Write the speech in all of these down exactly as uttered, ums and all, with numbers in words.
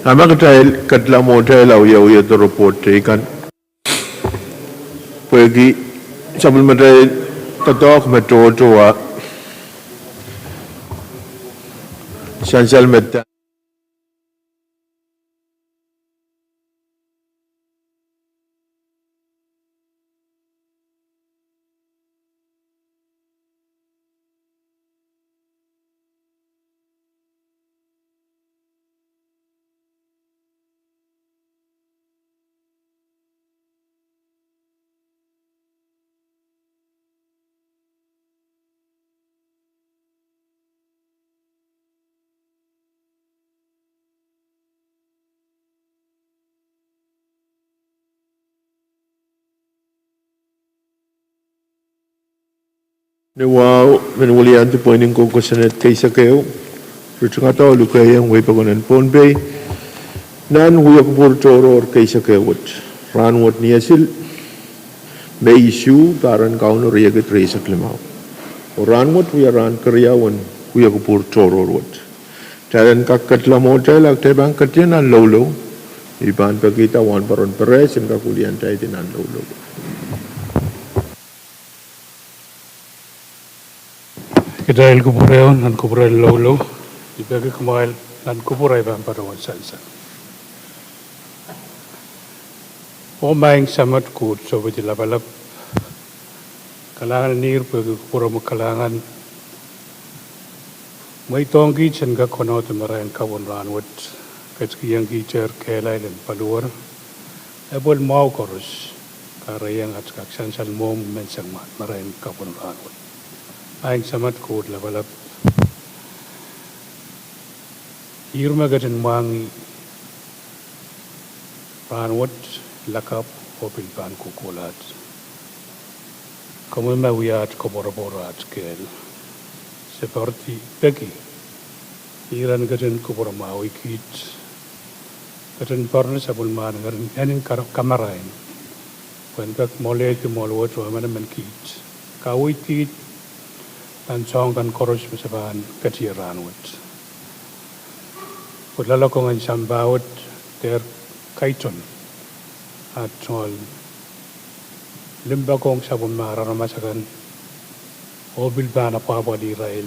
A ma kitail ketlahng mwohtail, a wiawi the report teikan. Pwehki sapwellimatail doadoahk me tohto a sansal me Ni wahu, men weliandi pweinen kosonned kei sehse ehu, ritingada oh lukehiong wei pokon en Pohnpei nan wia kupwur tohrohr kei sehse ehu wet. Rahnwet ni asil, Mei isuh, pahr en Kauno riekid rieisek limau. Oh rahnwet wia rahn keriau en wia kupwur tohrohr wet. Kitail en kak ketlahng mwohtail, a kitail pahn ketien nan loulou. I pahn pekihda Wahnpoaron Perez en kak weliandahr nan loulou. Kitail kupwure nan kupwuren loulou. I peki kumwail nan kupwur, I pahn patohwan sansal. Oh Maing Samat Koht Sohpeiong Lapalap, kalahngan en ihr pwehki kupwuromwi kalahngan mweidohng kiht en kak konehng marain kapw en rahnwet, ketikihong kiht ehr kehlail en paliwar, epwel mwahu koaros, kahrehiong at kak sansal mwohmw menseng marain kapw en rahnwet. Maing Samat Koht Lapalap, ihr me ketin mwahngih rahnwet, lakapw oh pil pahn kohkohlahte. Komwi me wia at koapworopwor, at kehl. Se peki, peki ihr en ketin kupwuromwahwih kiht, ketin poarada sapwellimomwi ngehnin kamarain pwehn pek mwoalehdi mwoahl wet oh emenemen kiht. Kaweid kiht nan soahng kan koaros me se pahn ketin rahnwet. Pwe loalokong en sampah wet dehr kaiton at tungoal limpoak ong sapwellimomwi aramas akan, oh pil pahn apwahpwalih irail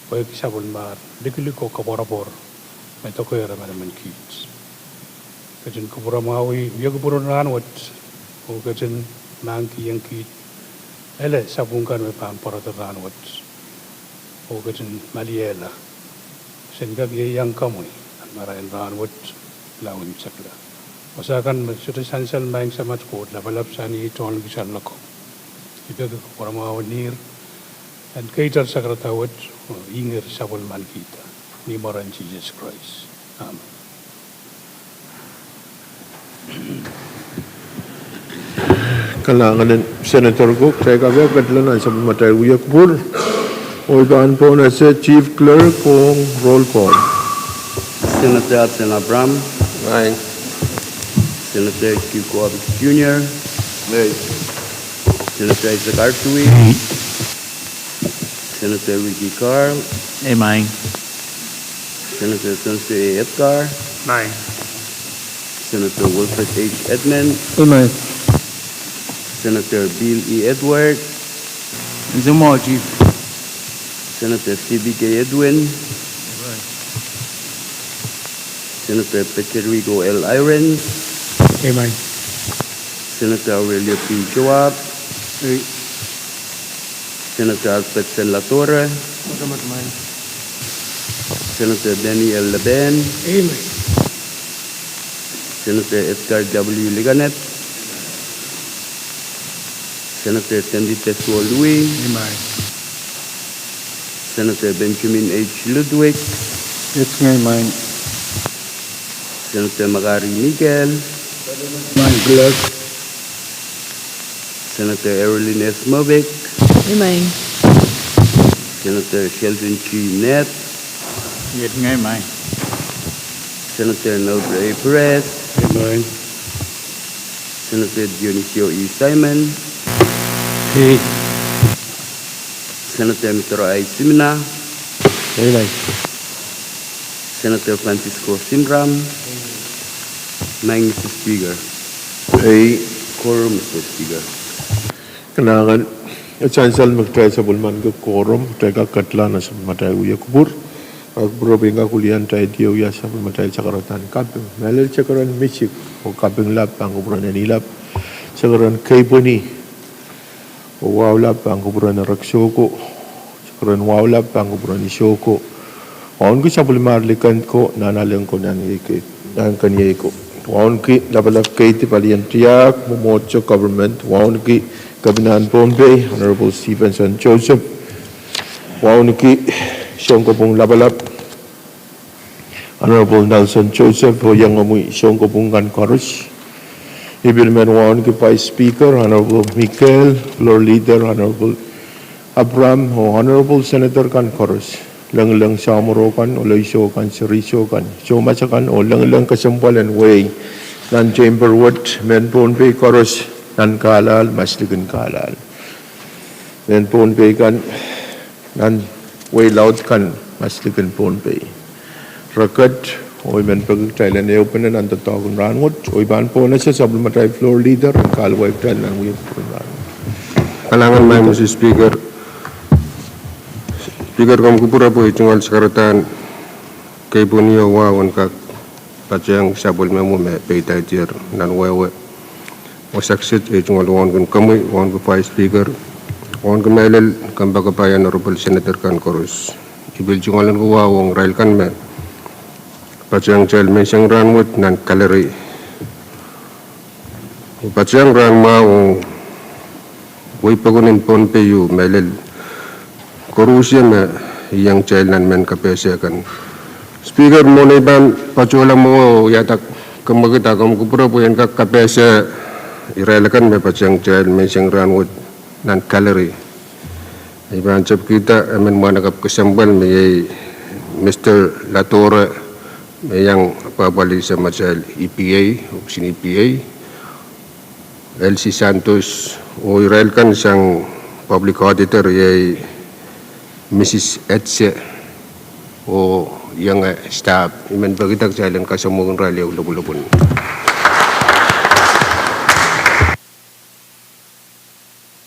pwehki sapwellimomwi likilik oh koapworopwor me dokehr emenemen kiht. Ketin kupwuromwahwih wia kupwuren rahnwet, oh ketin mahkikihong kiht ele sapwung kan me pahn pwarada rahnwet, oh ketin maliehla sen kak ieiang komwi nan marain rahnwet, lawin sekla. Wasa kan me sohte sansal, Maing Samat Koht Lapalap, sang ni ei tohnleng kisaloko. I peki kupwuromwahu en ihr en keiter sakarada wet oh inger sapwellimanikihda ni mwaren Sises Krais. Amen. Kalahngan en Senator ko, kitail kapehketla nan sapwellimatail wia kupwur. Oh I pahn pwonese Chief Clerk ong roll call. Senator Absen Abraham. Aye. Senator Q Corbett Junior. Aye. Senator Isaac Artui. Aye. Senator Ricky Carl. Amen. Senator Spencer A. Edgar. Aye. Senator Wilfred H. Edmund. Amen. Senator Bill E. Edward. Nzimo Chief. Senator C B K Edwin. Amen. Senator Peterico L. Irons. Amen. Senator Aurelio P. Joab. Aye. Senator Alfred Senlatore. Amen. Senator Danny L. Leben. Amen. Senator Edgar W. Liganet. Senator Sandy Teswolui. Amen. Senator Benjamin H. Ludwig. Amen. Senator Makari Mikael. Amen. Senator Erilyn S. Mobik. Amen. Senator Sheldon G. Nett. Amen. Senator Noble A. Perez. Amen. Senator Dionisio E. Simon. Aye. Senator Mitro I. Simina. Amen. Senator Francisco Sinram, Maing Mister Speaker. Ei, quorum, Mister Speaker. Kalahngan, e sansal me kitail sapwellimaniki quorum, kitail kak ketlahng nan sapwellimatail wia kupwur. Kupwur pwe en kak wiliandi tiahk wia sapwellimatail sakaradahn kaping. Mehlel sakaradahn misik, oh kaping lap pahn kupwuren Anilap. Sakaradahn keipweni, oh wahu lap pahn kupwuren Ereksoko. Sakaradahn wahu lap pahn kupwuren Isoko. Wauneki sapwellimar liken ko, nan alen ko, nan iei ke, nan keniei ko. Wauneki lapalap keidi palien tiahk, mwomwohdiso government. Wauneki Kepinahn Pohnpei, Honorable Stephenson Joseph. Wauneki sounkopwung lapalap, Honorable Nelson Joseph, oh iengomwi sounkopwung kan koaros. I pil men wauneki Vice Speaker, Honorable Mikael, Floor Leader, Honorable Abraham, oh Honorable Senator kan koaros. Lengileng samworo kan, oleisou kan, seriso kan, soumas akan, oh lengileng kesempwal en wehi nan chamber wet, mehn Pohnpei koaros, nan Carlisle, maslikin Carlisle. Mehn Pohnpei kan, nan wehi laud kan, maslikin Pohnpei. Re ket, oh I men peki kitail en ehupene nan doadoahk en rahnwet, oh I pahn pohnese sapwellimatail Floor Leader en kahluwa kitail nan wia kupwur en rahnwet. Kalahngan, Maing Mister Speaker. Speaker, komw kupwure pwe ei tungoal sakaradahn keipweni oh wahu en kak patehng sapwellime mwo me peidaidier nan wehwe. Oh sakset ei tungoal wauneki komwi, wauneki Vice Speaker, wauneki mehlel kompoakepahi Honorable Senator kan koaros. I pil tungoal wahu ong irail kan me patehng kitail menseng rahnwet nan gallery. Patehng rahn mwahu ong wehi pokon en Pohnpei, mehlel koaruhsie me iang kitail nan mehn kapehse kan. Speaker, mwohn ei pahn patohla mwowe oh wiahda kemwekid, komw kupwure pwe en kak kapehse irail akan me patehng kitail menseng rahnwet nan gallery. I pahn tepkihda emen mwahnakapw kesempwal me iei Mister Ladore, me iang apwapwalih samatail E P A, opisin E P A. Elsie Santos, oh irail kan sang Public Auditor iei Misis Etse, oh ienge staff. I men pekida kitail en kasamwohkin irail ehu lopwulopwun.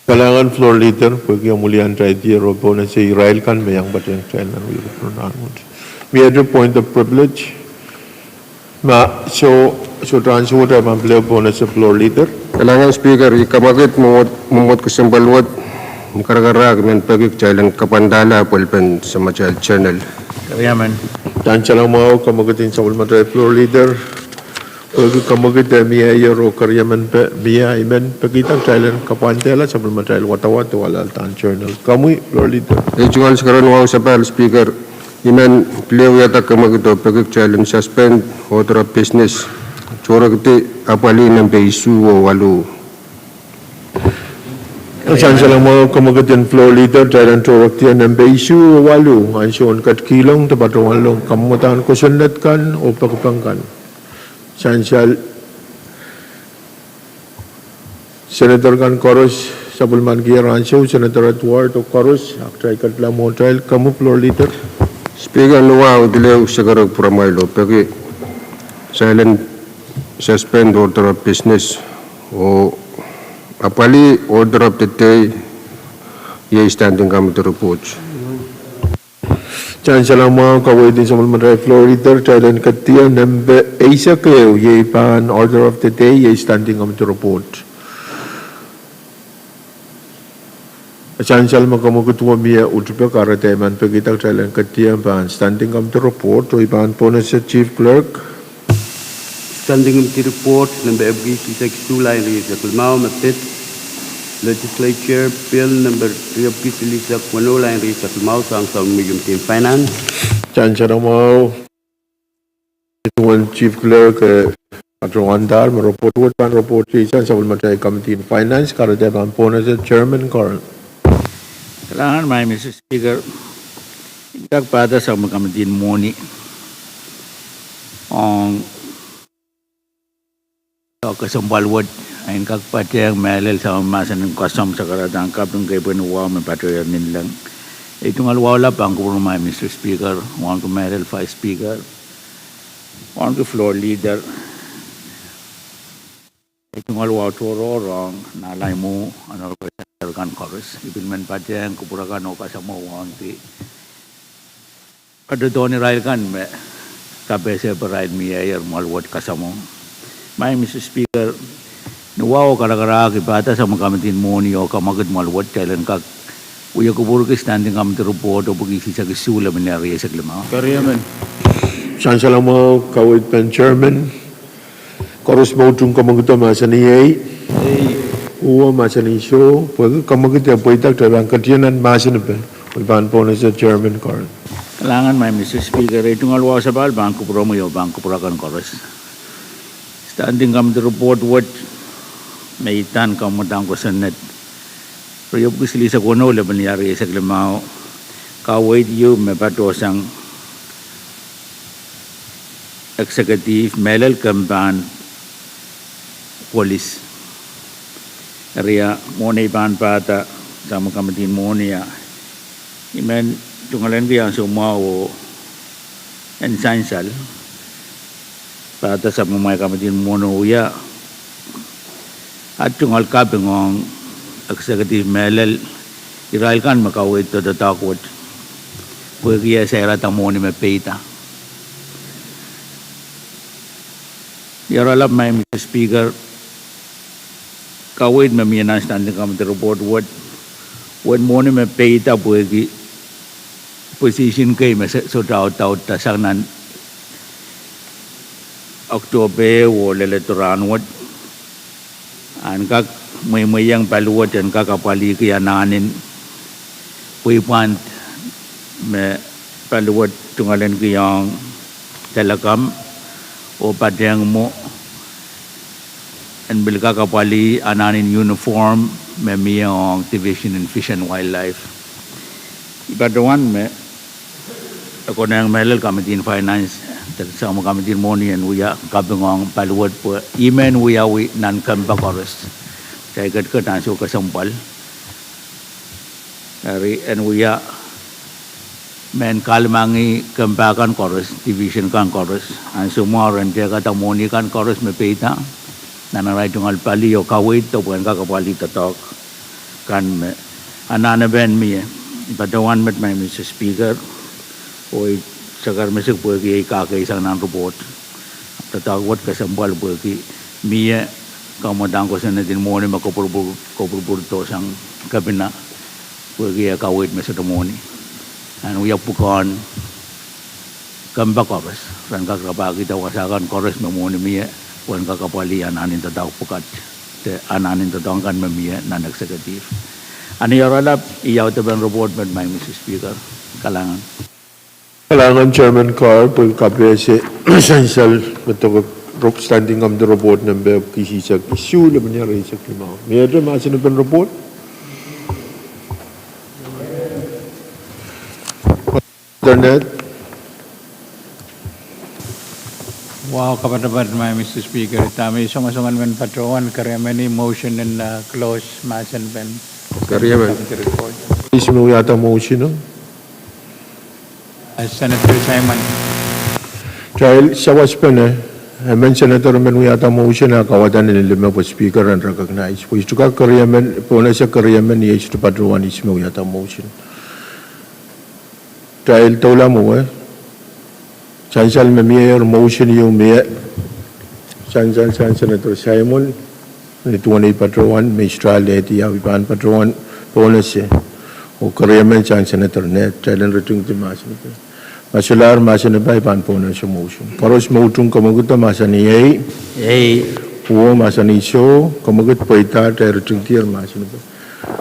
Kalahngan Floor Leader, pwehki omw wiliandi tiahk oh pohnese irail kan me iang patehng kitail nan wia kupwur en rahnwet. Mie point of privilege. Ma soh, soh, tan soh, I pahn pil pohnese Floor Leader. Kalahngan Speaker, I kemwekid mwomwohd, mwomwohd kesempwal wet, ni karakara I men peki kitail en kapwandahla apwalipen samatail journal. Keriamen. Tan salenmwahu kemwekid en sapwellimatail Floor Leader. Pwehki kemwekid e mie ier oh keriamen pe mie, I men pekida kitail en kapwandehla sapwellimatail wadawad oh alahldahn journal. Komwi Floor Leader. Ei tungoal sakaradahn wahu sapahl Speaker. I men pil wiahda kemwekid oh peki kitail en suspend order of business, tohrekdi apwalih nempe isuh oh waluh. Sansal mwahu kemwekid en Floor Leader, kitail en tohrekdi nempe isuh oh waluh, ansoun ketikihong de patohwanlahng kamwadahn kosonned kan oh pekipek kan. Sansal Senator kan koaros sapwellimaniki ansou, Senator Edward oh koaros, a kitail ketla mwohtail. Komwi Floor Leader. Speaker, ni wahu I pil sakaradahn pwuramwail oh peki kitail en suspend order of business oh apwalih order of the day, iei standing committee report. Sansal mwahu, kaweid en sapwellimatail Floor Leader, kitail en ketida nempe eisek ehu, iei pahn order of the day, iei standing committee report. Sansal me kemwekid wet mie uhd pek, kahrehda I men pekida kitail en ketida pahn standing committee report, oh I pahn pohnese Chief Clerk. Standing Committee Report nempe epwiki silihsek isuh, lain rieisek limau, me pid Legislature Bill nempe riepwiki silihsek weneu, lain rieisek limau, sang sapwellime Committee en Finance. Sansal mwahu, duwen Chief Clerk, eh, patohwandahr me report wet pahn report sang sapwellimatail Committee en Finance, kahrehda pahn pohnese Chairman Carl. Kalahngan, Maing Mister Speaker. I kak pahda sapwellime Committee en Mwohni ong doadoahk kesempwal wet, en kak patehng mehlel sapwellime mahsen en custom, sakaradahn kaping, keipweni, wahu me patohier, ninleng. Ei tungoal wahu lap pahn kupwur, Maing Mister Speaker, wauneki mehlel Vice Speaker, Wauneki Floor Leader, ei tungoal wahu tohrohr ong nahlaimwu, honorable senator kan koaros. I pil men patehng kupwur akan oh kasamwo wauneki kadarodohn irail kan me kapehse pwe irail mieier mwoahl wet kasamwo. Maing Mister Speaker, ni wahu karakarahk, I pahda sapwellime kamidin mwohni oh kamwekid mwoahl wet kitail en kak wia kupwurki Standing Committee Report oh pwuki isihsek isuh, lepin rieisek limau. Keriemen. Sansal mwahu, kaweid pen Chairman. Koaros me utung kamwekid mahsanih ei. Uwen mahsanih soh, pwehki kamwekid e pweida, kitail pahn ketido nan mahsen pen. I pahn pohnese Chairman Carl. Kalahngan, Maing Mister Speaker, ei tungoal wahu sapahl pahn kupwuromwi oh pahn kupwur akan koaros. Standing Committee Report wet me I pahn kamwadang kosonned, riepwiki silihsek weneu, lepin rieisek limau, kaweid ieu me patohsang executive, mehlel kempahn polis. Eri, mwohn ei pahn pahda sapwellime kamidin mwohni, I men tungoalenki ansou mwahu oh en sansal pahda sapwellimamwail kamidin mwohni oh wia at tungoal kaping ong executive mehlel, irail kan me kaweid doadoahk wet, pwehki e sairada mwohni me peida. Ni oaralap, Maing Mister Speaker, kaweid me mie nan Standing Committee Report wet, uwen mwohni me peida pwehki position kei me se-, sohte audaudla sang nan Oktohpe oh lel ehu rahn wet, en kak mweimweiong paliwet en kak apwalihki anahnen pweipwand me paliwet tungoalenkihong telecom oh patehng mwo en pil kak apwalih anahnen uniform me mie ong Division en Fish and Wildlife. I patohwan me e konehng mehlel kamidin finance, sapwellime kamidin mwohni en wia kaping ong paliwet pwe ih me en wiawi nan kempa koaros. Kitail ketiket ansou kesempwal. Eri en wia mehn kahlemengih kempa kan koaros, division kan koaros, ansou mwahu ren tehkada mwohni kan koaros me peida nan arail tungoal pali oh kaweid pwe en kak apwalih doadoahk kan me anahnepe mie. I patohwan met, Maing Mister Speaker, oh I sakarmesik pwehki ei kak eisang nan report. Doadoahk wet kesempwal pwehki mie kamwadang kosonned en mwohni me kopwurpwur, kopwurpwurdohsang kepina pwehki eh kaweid me sohte mwohni. En wia pwukoahn kempa koaros ren kak rapahkihda wasa kan koaros me mwohni mie pwe en kak apwalih anahnen doadoahk pwukat de anahnen doadoahk kan me mie nan executive. A ni oaralap, I audepen report met, Maing Mister Speaker. Kalahngan. Kalahngan Chairman Carr pwe kapehse sansal me doke standing committee report nempe epwiki isihsek isuh, lepin rieisek limau. Miehte mahsen en report? Internet. Wahu kapatapat, Maing Mister Speaker. Dahme I songosong en men patohwan keriemen, motion en, uh, close mahsen pen keriemen. Committee report. Ihs me wiahda motion? Uh, Senator Simon. Kitail sawaspene, emen senator men wiahda motion a kawadahn lime pwe Speaker en recognize. Pwe I sohte kak keriemen, pohnese keriemen, I sohte patohwan ihs me wiahda motion. Kitail doula mwowe. Sansal me mie, motion ieu mie. Sansal sang Senator Simon, ni duwen ei patohwan me I sohte lehdi, I pahn patohwan pohnese oh keriemen sang Senator Ned. Kitail en ritingdi mahsen pen. Ma solahr mahsen pen, I pahn pohnese motion. Koaros me utung kemwekid mahsanih ei. Ei. Uwen mahsanih soh, kemwekid pweida. Kitail ritingdier mahsen pen.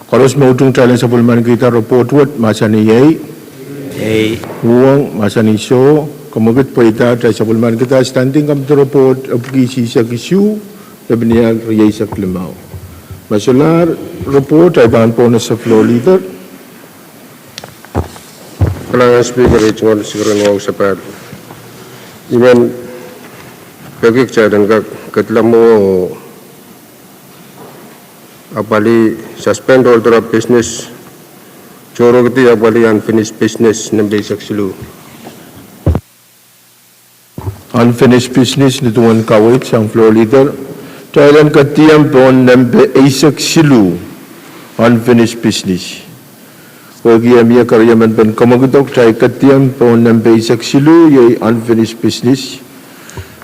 Koaros me utung kitail en sapwellimanikihda report wet mahsanih ei. Ei. Uwen mahsanih soh, kemwekid pweida. Kitail sapwellimanikihda standing committee report epwiki isihsek isuh, lepin rieisek limau. Ma solahr report, I pahn pohnese floor leader. Kalahngan Speaker, ei tungoal sikeren wahu sapahl. I men peki kitail en kak kedla mwowe oh apwalih suspend order of business, sohrokdi apwalih unfinished business nempe eisek siluh. Unfinished business, nin duwen kaweid sang floor leader. Kitail en ketiong pohn nempe eisek siluh, unfinished business. Wehwehki mie keriemen pen komwekid, kitail ketiong pohn nempe eisek siluh, iei unfinished business.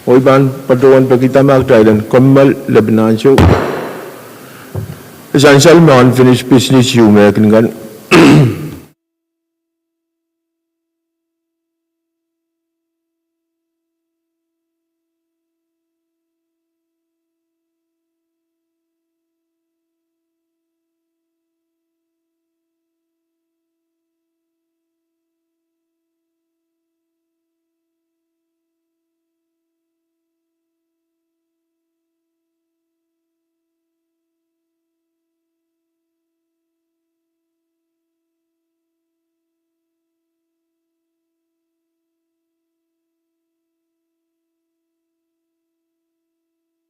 Oh I pahn patohwan pekihda ma kitail en kommoal lepin ansou, sansal me unfinished business ieu me kin kan.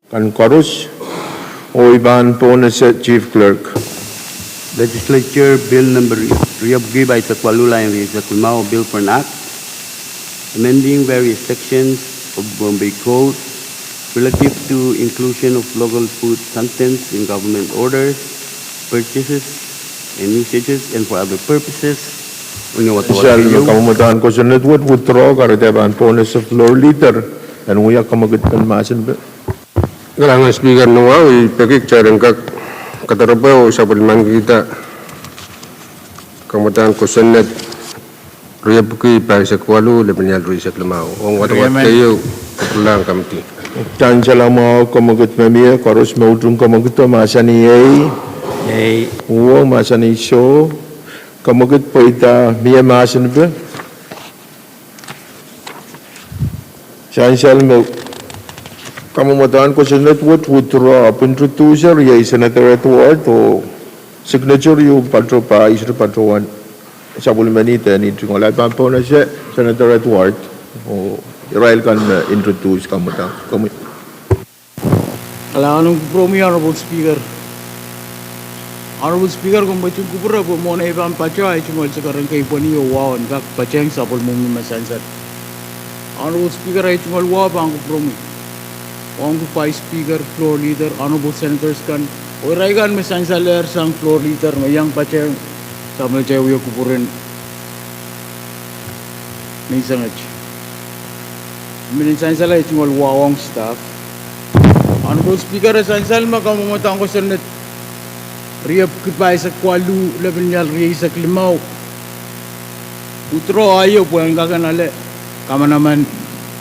Kan koaros, oh I pahn pohnese Chief Clerk. Legislature Bill number riepwiki pahisek waluh, lain rieisek limau, Bill for an Act amending various sections of Pohnpei Code relative to inclusion of local food substance in government orders, purchases, and usages, and for other purposes. Sansal me kamwomwdahn kosonned wet withdraw, kahrehda pahn pohnese floor leader en wia komwekid pen mahsen pwe. Kalahngan Speaker, ni wahu I peki kitail en kak kadaropwe oh sapwellimanikihda kamwomwdahn kosonned riepwiki pahisek waluh, lepin ial rieisek limau. Ong wadawad keieu, kupwurlahng komiti. Sansal mwahu, komwekid me mie, koaros me utung komwekid, mahsanih ehi. Ehi. Uong, mahsanih soh. Komwekid pweida mie mahsen pwe. Sansal me kamwomwdahn kosonned wet withdraw, ahpw introducer iei Senator Edward oh signature ieu patohwan, pahn iseri patohwan sapwellimanida ni tungoal. I pahn pohnese Senator Edward oh irail kan me introduce, kamwomwdahn komwi. Kalahngan en kupwuromwi, Honorable Speaker. Honorable Speaker, komw ketin kupwure pwe mwohn ei pahn patoh, ei tungoal sakaradahn kei pweni oh wahu en kak patehng sapwellimomwi me sansal. Honorable Speaker, ei tungoal wahu pahn kupwuromwi, wauneki Vice Speaker, Floor Leader, Honorable Senators kan, oh irail kan me sansalehr sang Floor Leader me iang patehng sapwellimatail wia kupwuren menseng et. Mie sansal, ei tungoal wahu ong staff. Honorable Speaker, e sansal me kamwomwdahn kosonned riepwiki pahisek waluh, lepin ial rieisek limau withdraw aio pwe en kak en ale kamanaman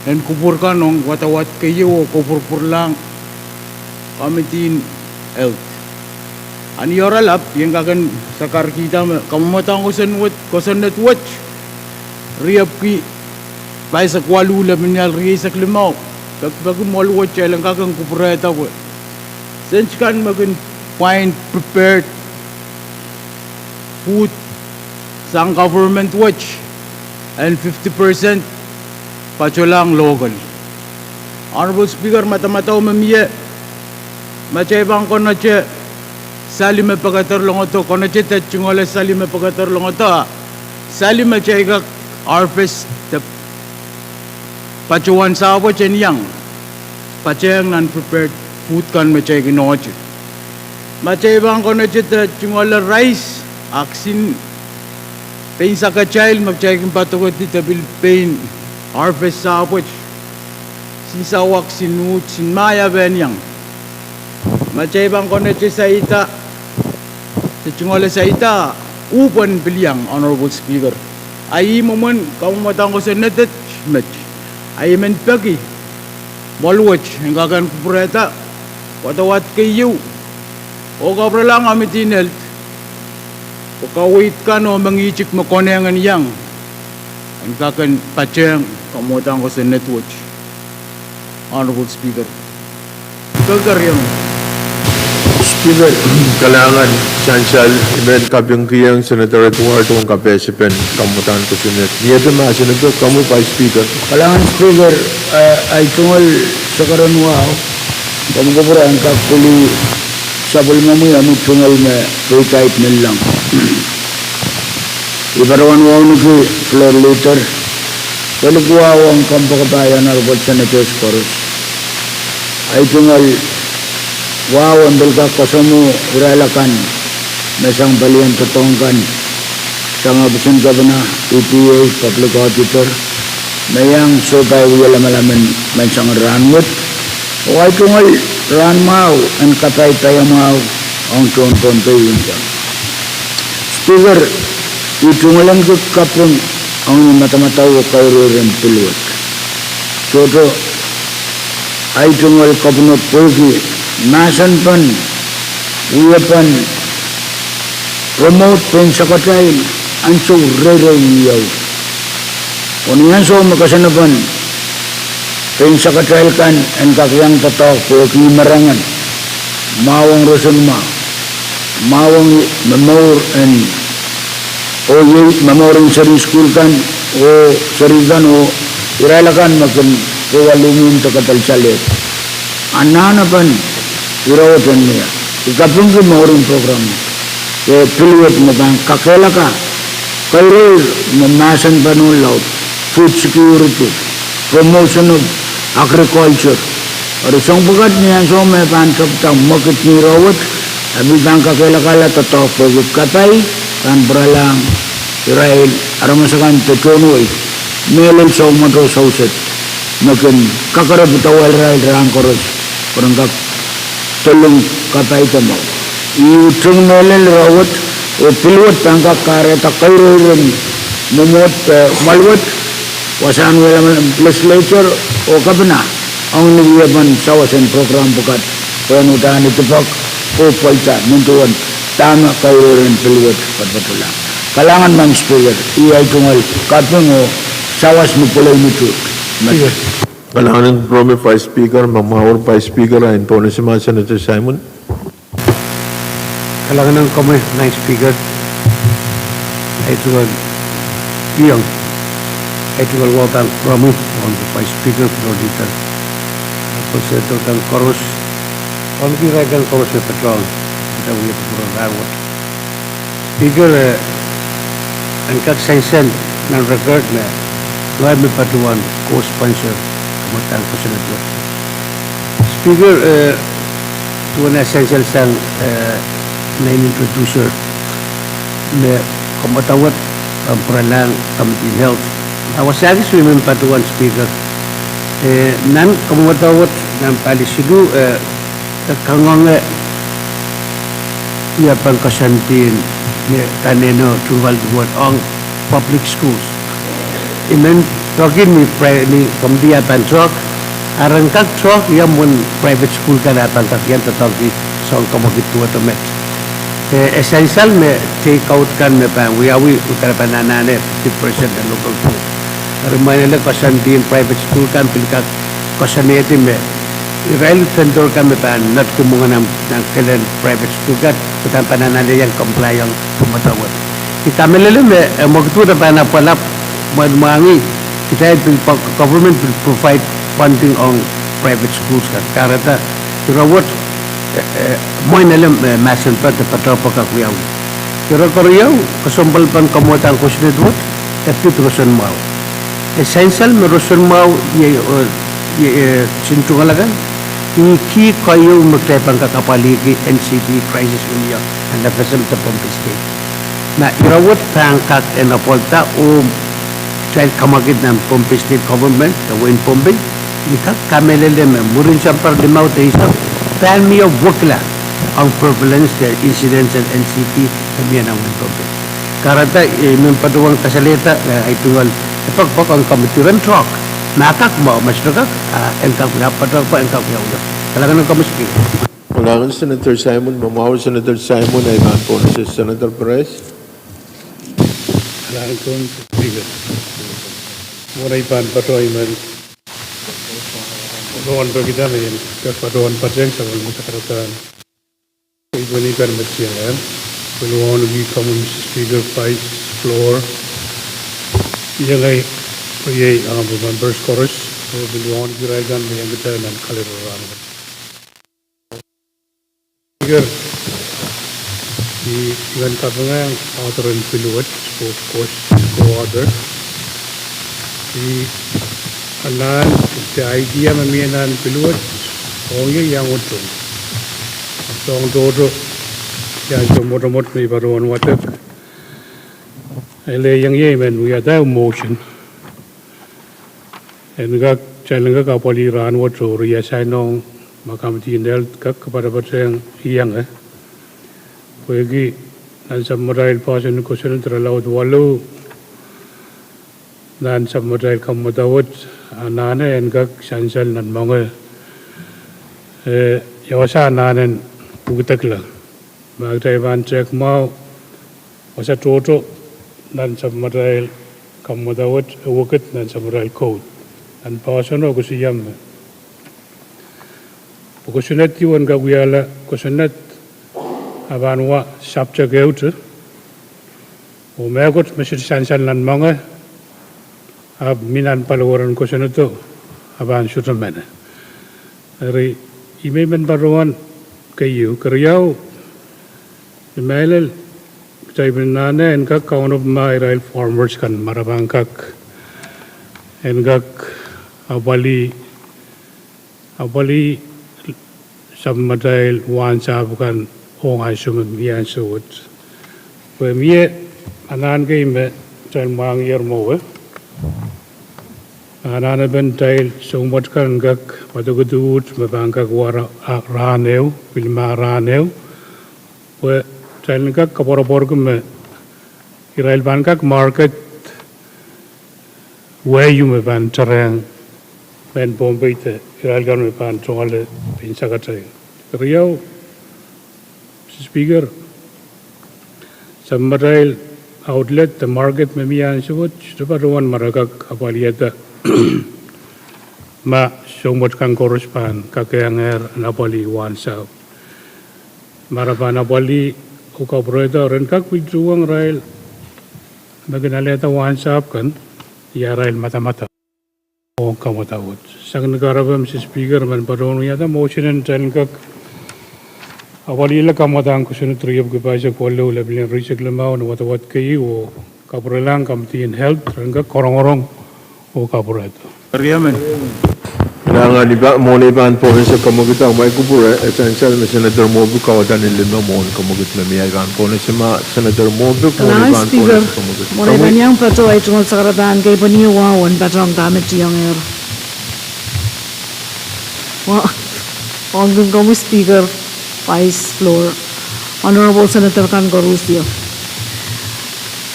en kupwur kan ong wadawad keieu oh kupwurpwurlahng Committee en Health. A ni oaralap I en kak en sakarkihda me kamwomwdahn kosonned, kosonned wet riepwiki pahisek waluh, lepin ial rieisek limau, pekipeki mwoaluwet kitail en kak en kupwurehda pwe sent kan me kin pwain prepared food sang government wet, en fifty percent patohlahng local. Honorable Speaker, madamadau me mie, ma kitail pahn konehte sali me pekederlongodo, konehte de tungoale sali me pekederlongodo, sali me kitail kak harvest de patohwan sahpwet en iang patehng nan prepared food kan me kitail kin ohte. Ma kitail pahn konehte de tungoale rice, a kisin pein sakatail me kitail kin padokedi de pil pein harvest sahpwet, kisin sawak, kisin uhd, kisin ma ia pahn iang. Ma kitail pahn konehte saida, de tungoale saida, uhpwen pil iang, Honorable Speaker. A ih mwomwen kamwomwdahn kosonned et met. A I men peki mwoaluwet en kak en kupwurehda wadawad keieu oh kapwurelahng Committee en Health pwe kaweid kan oh mengihtik me konehng en iang en kak en patehng kamwomwdahn kosonned wet, Honorable Speaker. Speaker, kalahngan, sansal. I men kapingkihong Senator Edward ong kapehsepen kamwomwdahn kosonned. Ni ede mahsen pwe, komwi Vice Speaker. Kalahngan Speaker, eh, ei tungoal sakaradahn wahu, komw kupwure en kak pwili sapwellimomwi omwi tungoal me peidaid menlau. I patohwan wauneki Floor Leader Pwelikuwahu ong kompoakepahn Honorable Senators koaros. Ahi tungoal wahu en pil kak koasoandi irail akan me sang palien doadoahk kan, sang Assistant Governor, E P A, Public Auditor, me iang sohte wia lamalam en menseng rahn wet. Oh ahi tungoal rahn mwahu en kapai paiamwahu ong tohn Pohnpei unsek. Speaker, I tungoal en kak kaping ong ni madamadau oh kairiren pil wet. Sohte ahi tungoal kaping pwehki mahsen pahn, wiepen promote pein sakatail ansou reirei ieu. Oh ni ansou me koasoandi pahn pein sakatail kan en kak iang doadoahk pwehki merengen, mwahu ong roson mwahu, mwahu ong momour en, oh iei momour en seri sukuhl kan, oh seri kan, oh irail akan me kin kowa lumin de kapal salehd. Anahnepen ire wet en mie. I kapingki mourin program, eh, pil wet me pahn kakehlaka kaireir me mahsen pahn ohng laud, food security, promotion of agriculture. Eri soang pwukat ni ansou me pahn tepda mwekid ni ire wet, e pil pahn kakehlakahla doadoahk pwehki kapai pahn pwuralahng irail aramas akan de tohn wehi, mehlel soumweto souset, me kin kakerepda irail rahn koaros, pwe ren kak dolung kapai de mwahu. I utung mehlel ire wet, oh pil wet pahn kak kahrehda kaireiren mwomwohd, eh, mwahl wet, wasahn wiepen legislature oh kepina, ong ni wiepen sawas en program pwukat, pwehn uhdahn idipek oh pweida nin duwen dahme kaireiren pil wet patopato. Kalahngan Madam Speaker, ih ahi tungoal kaping oh sawas ni pwelei ni tuhk. Kalahngan en Vice Speaker, me mwahur Vice Speaker, ahi pohnese mwahu Senator Simon. Kalahngan en komwi Madam Speaker, ahi tungoal iang, ahi tungoal wahu pahn komwi, ong Vice Speaker, Floor Leader, ahi pohnese Senator kan koaros, ong irail kan koaros me patohwan, ida wia patohwan rahn wet. Speaker, eh, en kak sansal nan record me, loai me patohwan co-sponsor, komwadahn kosonned wet. Speaker, eh, duwen eh sansal sang, eh, main introducer, me komwadahn wet, eh, pwuralahng Committee on Health. A wasa kis me I men patohwan Speaker. Eh, nan komwadahn wet, nan pali siluh, eh, e kangoange, ia pahn koasoandi me kaneneu tungoal duwen ong public schools. I men peki ni pri-, ni committee ah pahn talk, a ren kak talk ia mwomwen private school kan ah pahn kak iang doadoahngki soang kamwakid duwehte met. Eh, e sansal me take out kan me pahn wiawi, udahn pahn anahne fifty percent en local food. Eri mwein ele koasoandi private school kan pil kak koasoanehdi me irail vendor kan me pahn netki mwenge nan, nan kelen private school kan, udahn pahn anahne iang comply ong komwadahn wet. I kamehlele me, eh, mwekid wet e pahn apwalap, mwein mwahngih, kitail pil pwak, government pil provide funding ong private schools kan. Kahrehda, ire wet, eh, eh, mwein ele, eh, mahsen pahn de patohwan pahn kak wiawi. Ire keriau, kesempwal pahn komwadahn kosonned wet, e pid roson mwahu. E sansal me roson mwahu, iei, eh, iei, eh, sin tungoal akan, ih kih keieu me kitail pahn kak apwalihki N C D crisis me mie nan F S M de Pohnpei State. Ma ire wet pahn kak en apwalda oh kitail kamwakid nan Pohnpei State Government de wehin Pohnpei, I kak kamehlele me mwurin September limau de eisek, pahn mie wekila ong prevalence de incidence en N C D me mie nan wehin Pohnpei. Kahrehda, eh, I men patohwan kasalehda, eh, ahi tungoal, e pek pek ong committee ren talk. Ma kak mwahu, ma sohte kak, ah, en kak wia, patohwan pwe en kak wiawi. Kalahngan en komwi Speaker. Kalahngan Senator Simon, me mwahur Senator Simon, ahi pahn pohnese Senator Perez. Kalahngan en komwi Speaker. Mwein ahi pahn patohwan I men, patohwan peki dahme I en kak patohwan patehng sapwellime kahrehda. Ih pwehn I pahn met iang, pil wauneki komwi Speaker, Vice, Floor, iang ahi, pwe iei honorable members koaros, oh pil wauneki irail kan me iang kitail nan kalelapak. Speaker, I, I men kapingahng author en pil wet, oh co-, co-author. I anahn, se idea me mie nan pil wet, ong ie iang utung. Soang tohto, iang soh mwotomwot me I patohwan wadek. Ele iang ie I men wiahda motion. En kak, kitail en kak apwalih rahnwet oh reassign ong ma committee en health kak kapatapatehng ienge. Pwehki nan sapwmatail poahsoan kosonned irelaud waluh, nan sapwmatail kamwadawet, anahne en kak sansal nan moange. E, ia wasa anahnen pwukidekla. Ma kitail pahn tehk mwahu, wasa tohto nan sapwmatail kamwadawet, e wekid nan sapwmatail code. Nan poahsoano koasoia me pwe kosonned ieu en kak wiahla kosonned, a pahn wa subject ehute, oh mehkot me sohte sansal nan moange, ahpw mi nan paliweren kosonnedo, a pahn sohte mehne. Eri, I men patohwan keieu, keriau, I mehlel, kitail pil anahne en kak kaunop ma irail farmers kan ma re pahn kak, en kak apwalih, apwalih sapwmatail wahnsahpw kan ong ansou me mie ansou wet. Pwe mie anahn kei me kitail mwahngiher mwowe. Anahnepen kitail soumwet kan kak, wadekid uht me pahn kak wa ra-, a, rahn ehu, pil ma rahn ehu. Pwe kitail en kak koapworopworki me irail pahn kak market wehio me pahn tarehng mehn Pohnpei de irail kan me pahn tungoale pein sakatail. Keriau, Mister Speaker, sapwmatail outlet de market me mie ansou wet, sohte patohwan ma re kak apwalihada ma soumwet kan koaros pahn kakehngehr en apwalih wahnsahpw. Ma re pahn apwalih oh kapwurehdo, ren kak pil tuhwong irail me kin alehda wahnsahpw kan, ia irail madamadau ong kamwadawet. Sang ni kahrepe, Mister Speaker, I men patohwan wiahda motion en kitail en kak apwalihla kamwadahn kosonned riepwiki pahisek waluh, lapalien riehsek limau, ni wadawad keieu, oh kapwurelahng committee en health ren kak rongorong oh kapwurehdo. Eri I men, nangan, I pahn, mwohn ei pahn pohnese kamwekid, ahmw kupwure e sansal me Senator Mwohpik kauwada ni lime mwohn kamwekid me mie ei pahn pohnese ma Senator Mwohpik mwohn ei pahn pohnese kamwekid. Mwohn ei pahn iang patoh ei tungoal sakarada en kei pwehn ie wahu en patohwan dahme tiengehr. Wa-, ong komwi Speaker, Vice Floor, Honorable Senator kan koaros.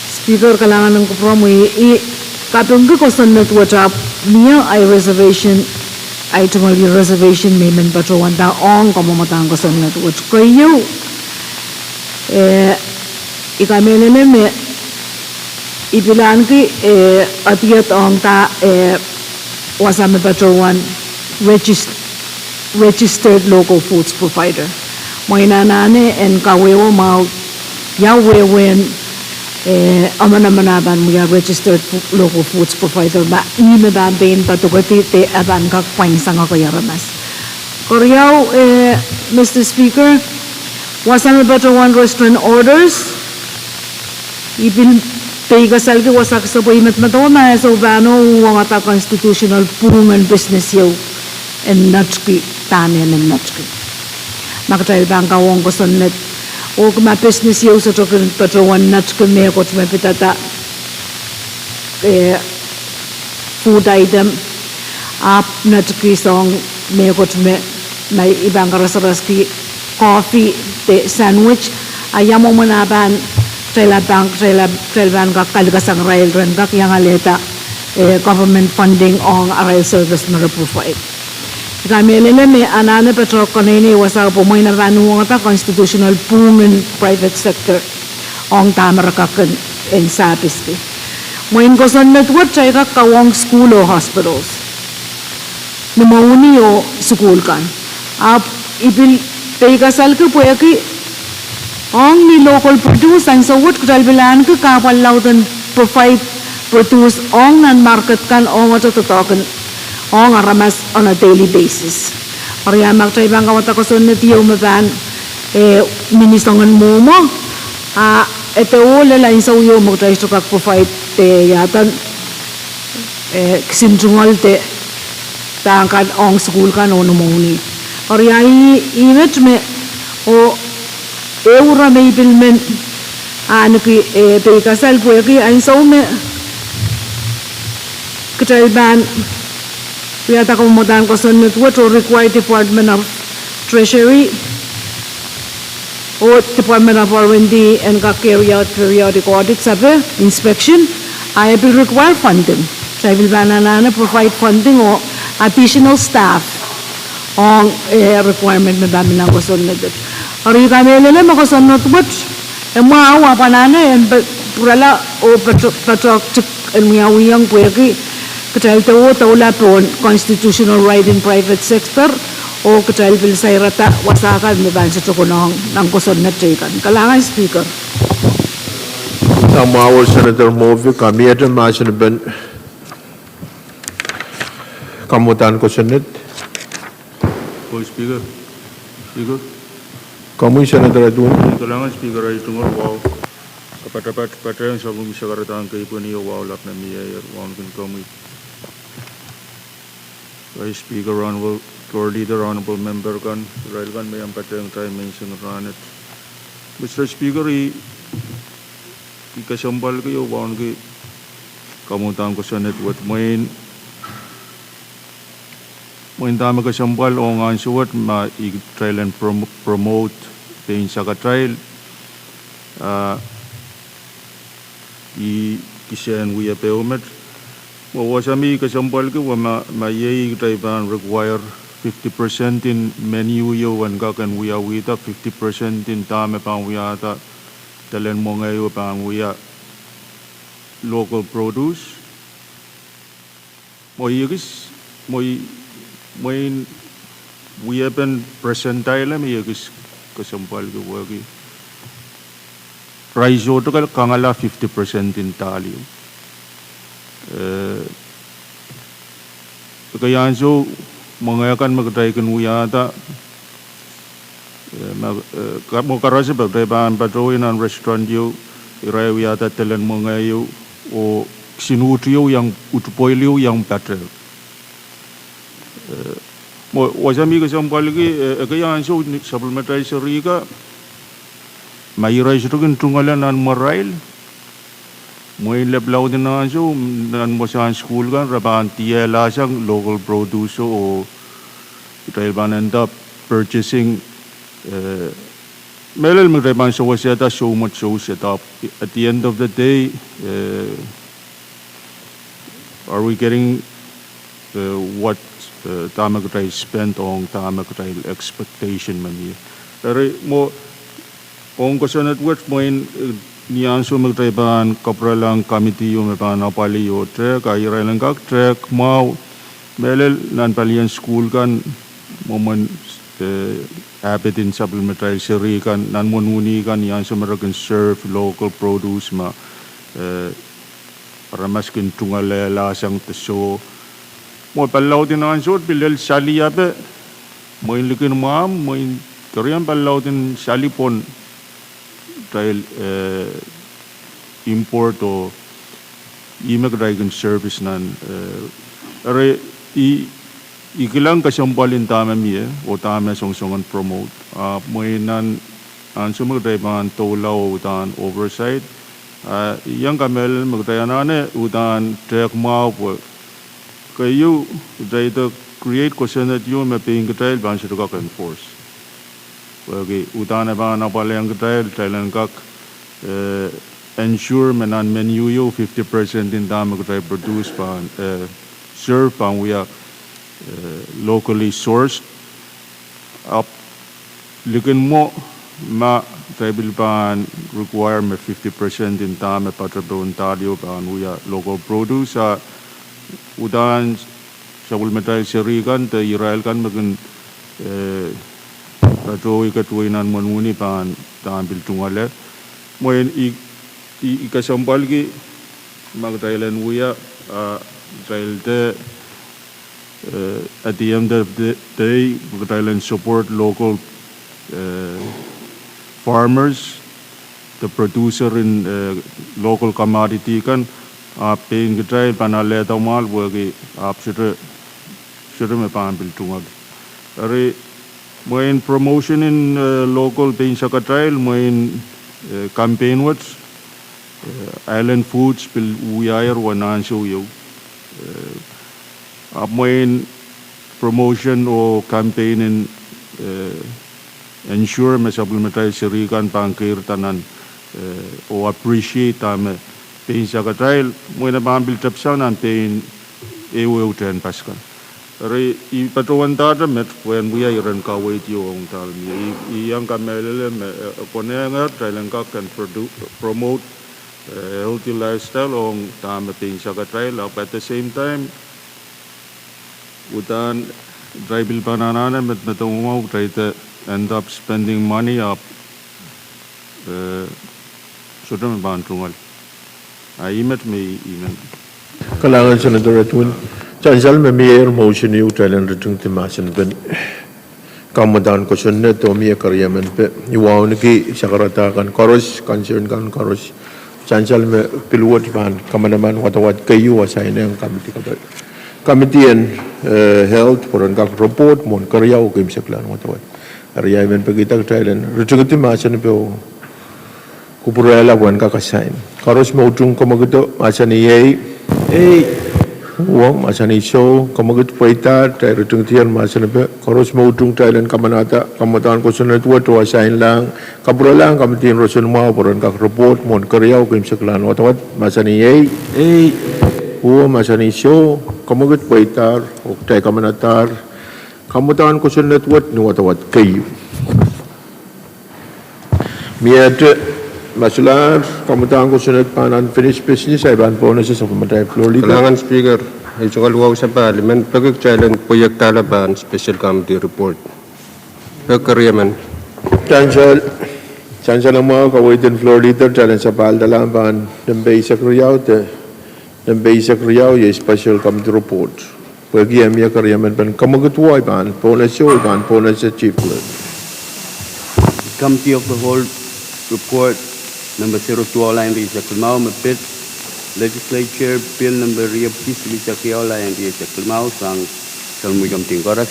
Speaker, kalahngan en kupwuromwi, I kapingki kosonned wet ahpw mie ei reservation, ei tungoal reservation me I men patohwanda ong kamwadahn kosonned wet. Keieu, eh, I kamehlele me I pil ahneki, eh, adiet ong da, eh, wasa me patohwan regis-, registered local foods provider. Mwein anahne en kawehwe mwahu ia wehwehn, eh, emenemen a pahn wia registered fo-, local foods provider, ma ih me pahn pein padokedi de e pahn kak pwain sangete aramas. Keriau, eh, Mister Speaker, wasa me patohwan restaurant orders, I pil peikasalki wasa kiset pwe I medemedewe ma e sou pahn uhwongada constitutional pwungen business ieu en netki dahme men netki. Ma kitail pahn kawehwe kosonned, oh ma business ieu sohte kin patohwan netki mehkot me pidada, eh, food item, ahpw netki soang mehkot me, ma I pahn karasaraski coffee de sandwich, a ia mwomwen a pahn, kitail pahn, kitail, kitail pahn kak kalikasang irail ren kak iang alehda, eh, government funding ong arail service me re provide. I kamehlele me anahne patohwan konehng ei wasa pwe mwein e pahn uhwongada constitutional pwungen private sector ong dahme re kak en, en service ki. Mwein kosonned wet kitail kak kawohng school oh hospitals, ni mwohni oh sukuhl kan. Ahpw I pil peikasalki pwehki ong ni local produce, ansou wet kitail pil ahneki kahpwal laud en provide produce ong nan market kan ongete doadoahk en ong aramas on a daily basis. Eri a ma kitail pahn kawada kosonned ieu me pahn, eh, mini soangen mwomwo, a, e de oh lel ansou ieu me kitail sohte kak provide de ia dan eh, kisin tungoal de dahkan ong sukuhl kan oh noumwahu ni. Eri ahi, ih met me, oh, ehu ire me I pil men ahneki, eh, peikasal pwehki ansou me kitail pahn wiahda kamwadahn kosonned wet oh require Department of Treasury oh Department of R and D en kak carry out periodic audit, sape inspection, a e pil require funding. Kitail pil pahn anahne provide funding oh additional staff ong, eh, requirement me pahn mi nan kosonned wet. Eri I kamehlele me kosonned wet e mwahu, ahpw anahne en pe-, pwurala oh patohk, patohktik en wiawihong pwehki kitail dehr doula pohn constitutional right in private sector, oh kitail pil sairada wasa kan me pahn sohte konehng nan kosonned teikan. Kalahngan Speaker. Kamwahu Senator Movic, a mie mahsen en kamwadahn kosonned? Oi, Speaker. Speaker. Komwi Senator Edwin. Kalahngan Speaker, ahi tungoal wahu. Kapatapat patehng sapwellime sakaradahn keipweni oh wahu lap me mieier wauneki komwi. Vice Speaker, Honorable Floor Leader, Honorable Member kan, irail kan me iang patehng time en seng rahnwet. Mister Speaker, I, I kesempwalki oh wauneki kamwadahn kosonned wet. Mwein, mwein dahme kesempwal ong ansou wet ma I kitail en prom-, promote pein sakatail, ah, I kisehn wia peumet. Mwo wasa me I kesempwalki wa ma, ma iei I kitail pahn require fifty percent en menu ieu en kak en wiawihda, fifty percent en dahme pahn wiahda delen mwenge ieu pahn wia local produce. Mwo I ekis, mwo I, mwein wiepen percentile me I ekis kesempwalki wehwehki. Irail sohte kal-, kangala fifty percent en dahl ieu. Eh, ekei ansou mwenge kan me kitail kin wiahda, eh, ma, eh, ka-, mwo karasepe kitail pahn patohwei nan restaurant ieu, irail wiahda delen mwenge ieu, oh kisin uht ieu iang, uht pwehl ieu iang patehng. Eh, mwo wasa me I kesempwalki, eh, ekei ansou ni supplemental serihka, ma irail sohte kin tungoale nan mwarail, mwein lep laud en ansou, nan mwosahn sukuhl kan, re pahn diehlasang local produce oh kitail pahn end up purchasing, eh, mehlel me kitail pahn sewesehda soumwet sewese, ahpw at the end of the day, eh, are we getting, eh, what, eh, dahme kitail spend ong dahme kitail expectation me mie? Eri mwo ong kosonned wet mwein, eh, ni ansou me kitail pahn kapwuralahng committee ieu me pahn apwalih oh tehk, a irail en kak tehk mwahu, mehlel nan palien sukuhl kan, mwomwen, eh, ahpwtehn supplemental serihkan, nan mwohn wini kan, ni ansou me re kin serve local produce ma, eh, aramas kin tungoalehlasang de soh. Mwo pali laud en ansou pil lel sali ape, mwein likin mwahmw, mwein kerien pali laud en sali pwon kitail, eh, import oh ih me kitail kin service nan, eh, eri I, I kilang kesempwal en dahme mie, oh dahme songosong en promote. Ah, mwein nan ansou me kitail pahn doula oh uhdahn oversight, ah, I iang kamehlele me kitail anahne uhdahn tehk mwahu pwe keieu, kitail de create kosonned ieu me pein kitail pahn sohte kak enforce. Pwehki uhdahn e pahn apwalehng kitail, kitail en kak, eh, ensure me nan menu ieu fifty percent en dahme kitail produce pahn, eh, serve pahn wia, eh, locally sourced. Ahpw likin mwo ma kitail pil pahn require me fifty percent en dahme patohwan dahl ieu pahn wia local produce, a uhdahn sapwellimatail serihkan de irail kan me kin, eh, patohwei ketuwei nan mwohn wini pahn uhdahn pil tungoale. Mwein I, I, I kesempwalki ma kitail en wia, ah, kitail de, eh, at the end of the day, kitail en support local, eh, farmers, de producer en, eh, local commodity kan, Ahpw pein kitail pahn alehda mwahl pwehki ahpw sohte, sohte me pahn pil tungoal. Eri mwein promotion en, eh, local pein sakatail, mwein, eh, campaign wet, eh, Island Foods pil wiahier wen ansou ieu. Eh, ahpw mwein promotion oh campaign en, eh, ensure me sapwellimatail seri kan pahn keirda nan, eh, oh appreciate dahme pein sakatail, mwein e pahn pil tepsang nan pein ehuehu tehnpas kan. Eri I patohwan dahte met pwehn wia iren kaweid ieu ong dahme I, I iang kamehlele me, eh, konehng kitail en kak kin produ-, promote, eh, healthy lifestyle ong dahme pein sakatail, ahpw at the same time, udahn kitail pil pahn anahne medemedewe mwahu kitail de end up spending money ahpw, eh, sohte me pahn tungoal. A ih met me I, I men. Kalahngan Senator Edwin. Sansal me mie motion ieu kitail en ritingdi mahsen pen kamwadahn kosonned oh mie keriemen pwe I wauneki sakarada kan koaros, concern kan koaros. Sansal me pil wet pahn kamanaman wadawad keieu asainehng committee, committee en, eh, health pwe ren kak report mwohn keriau oh keimwseklahn wadawad. Eri I men pekihda kitail en ritingdi mahsen pwe oh kupwurehla pwe en kak asain. Koaros me utung kamwakido mahsanih ei. Ei. Uong mahsanih soh, kamwakid pweidahr, kitail ritingdier mahsen pwe koaros me utung kitail en kamanahda kamwadahn kosonned wet oh asainlahng, kapwurelahng committee en roson mwahu pwe ren kak report mwohn keriau oh keimwseklahn wadawad mahsanih ei. Ei. Uong mahsanih soh, kamwakid pweidahr oh kitail kamanahdahr kamwadahn kosonned wet ni wadawad keieu. Miehte, ma solahr kamwadahn kosonned pahn unfinished business, I pahn pohnese sapwellimatail floor leader. Kalahngan Speaker, ei tungoal wahu sapahl, I men peki kitail en pweiekdahla pahn special committee report. Peki keriemen. Sansal, sansal mwahu kaweid en floor leader, kitail en sapahldahlahng pahn nempe eisek riau de nempe eisek riau iei special committee report. Pwehki e mie keriemen pen kamwakid wet, I pahn pohnese, I pahn pohnese Chief Clerk. Committee of the Whole report number zero two, ahi eisek limau me pid Legislature Bill number riepwiki silihsek riau, ahi eisek limau sang Sounmwi Committee en koaros.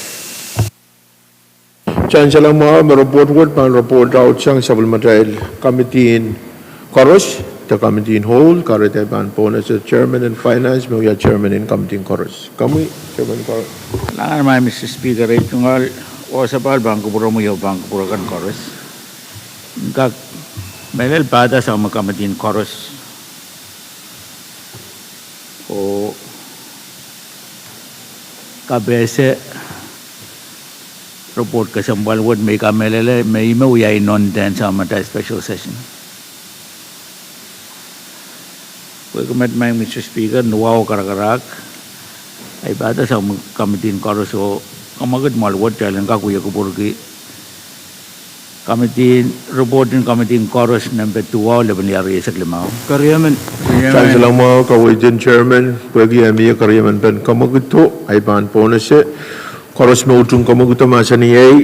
Sansal mwahu me report wet pahn report out sang sapwellimatail committee en koaros, de committee en whole, kahrehda I pahn pohnese chairman en finance me wia chairman en committee en koaros. Komwi, chairman koaros. Kalahngan maing Mister Speaker, ei tungoal wahu sapahl pahn kupwuromwi oh pahn kupwur akan koaros. Kak mehlel pahda sang me committee en koaros oh kapehse report kesempwal wet me I kamehlele me ih me wia inonten sang me atail special session. Pwehki met maing Mister Speaker, ni wahu karakarahk, ei pahda sang me committee en koaros oh kamwakid mwahl wet kitail en kak wia kupwurki committee, report en committee en koaros nempe duwau, lepin lih eisek limau. Keriemen. Sansal mwahu kaweid en chairman, pwehki e mie keriemen pen kamwakido, I pahn pohnese. Koaros me utung kamwakido mahsanih ei.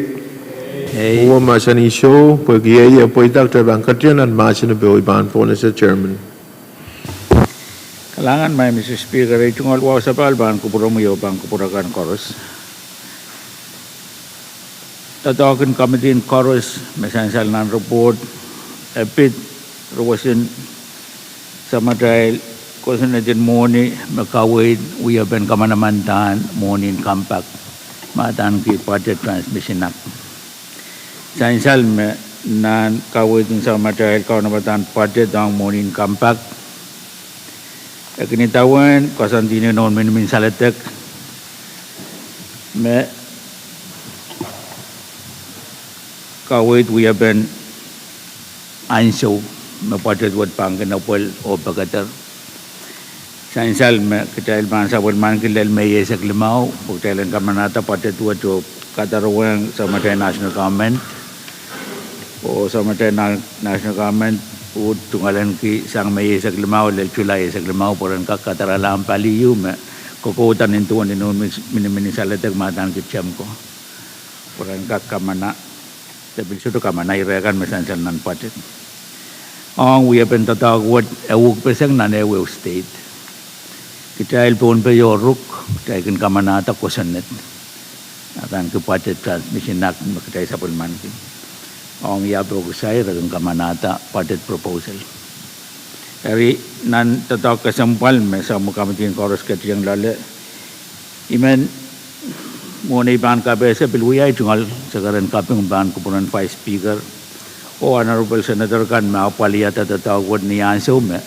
Ei. Uwen mahsanih soh, pwehki ei e pweida, kitail pahn ketido nan mahsen pwe I pahn pohnese chairman. Kalahngan maing Mister Speaker, ei tungoal wahu sapahl pahn kupwuromwi oh pahn kupwur akan koaros. Doadoahk en committee en koaros me sansal nan report e pid roson samatail kosonned en mwohni me kaweid wiepen kamanamandan mwohni en Compact, me adaneki Budget Transmission Act. Sansal me nan kaweid en samatail kaunopada en budget ong mwohni en Compact, e kin idawehn koasoandi nan nohn minimin saledek me kaweid wiepen ansou me budget wet pahn kin apwal oh pekeder. Sansal me kitail pahn sapwellimaniki lel Mei eisek limau pwe kitail en kamanahda budget wet oh kadarohng samatail national government, oh samatail na-, national government uhd tungoaleniki sang Mei eisek limau lel July eisek limau pwe ren kak kadaralahng pali ieu me kokouda nin duwen ni nohn minimin saledek me adaneki TEMCO, pwe ren kak kamana, de pil sohte kamana ire kan me sansal nan budget ong wiepen doadoahk wet e uhk peseng nan ehuehu state. Kitail Pohnpei oh Ruk, kitail kin kamanahda kosonned. Adaneki Budget Transmission Act me kitail sapwellimaniki. Ong ia pwehki sair re kin kamanahda budget proposal. Eri nan doadoahk kesempwal me samwa committee en koaros ketikihong loale, I men mwohnei pahn kapehse pil wia tungoal sekeren kaping pahn kupwuren Vice Speaker oh Honorable Senator kan me apwalihada doadoahk wet ni ansou me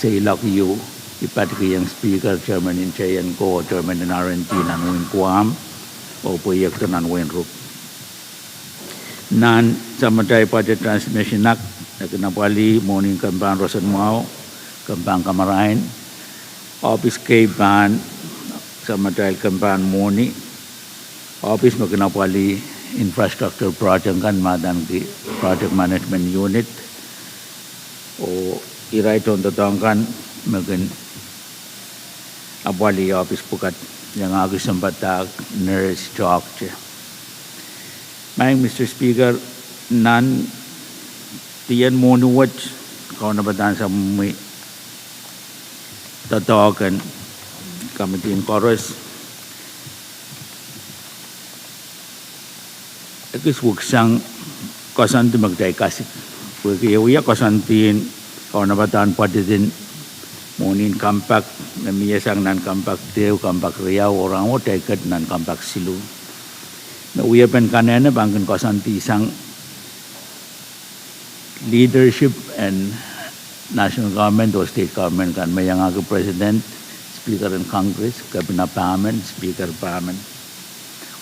seiloak ieu I patikihong Speaker, Chairman en T N ko, Chairman en R and D nan wehin Guam, oh pwe iekte nan wehin Ruk. Nan samatail Budget Transmission Act, e kin apwalih mwohnin kempahn roson mwahu, kempahn kamarain, ohpis kei pahn samatail kempahn mwohni, ohpis me kin apwalih infrastructure project kan me adaneki Project Management Unit, oh irail tohndoadoahk kan me kin apwalih ohpis pwukat, iangahki sounpadahk, nurse, toahkte. Maing Mister Speaker, nan dien mwohni wet, kaunopada samwi doadoahk en committee en koaros, ekis wekisang koasoandi me kitail kasik. Pwehki e wia koasoandi en kaunopada pwaditin mwohnin compact me mie sang nan compact ehu, compact riau, oh rahnwet kitail ket nan compact siluh. Me wiepen kanehne pahn kin koasoandi sang leadership en national government oh state government kan me iangahki President, Speaker en Congress, Kepina pahmen, Speaker pahmen,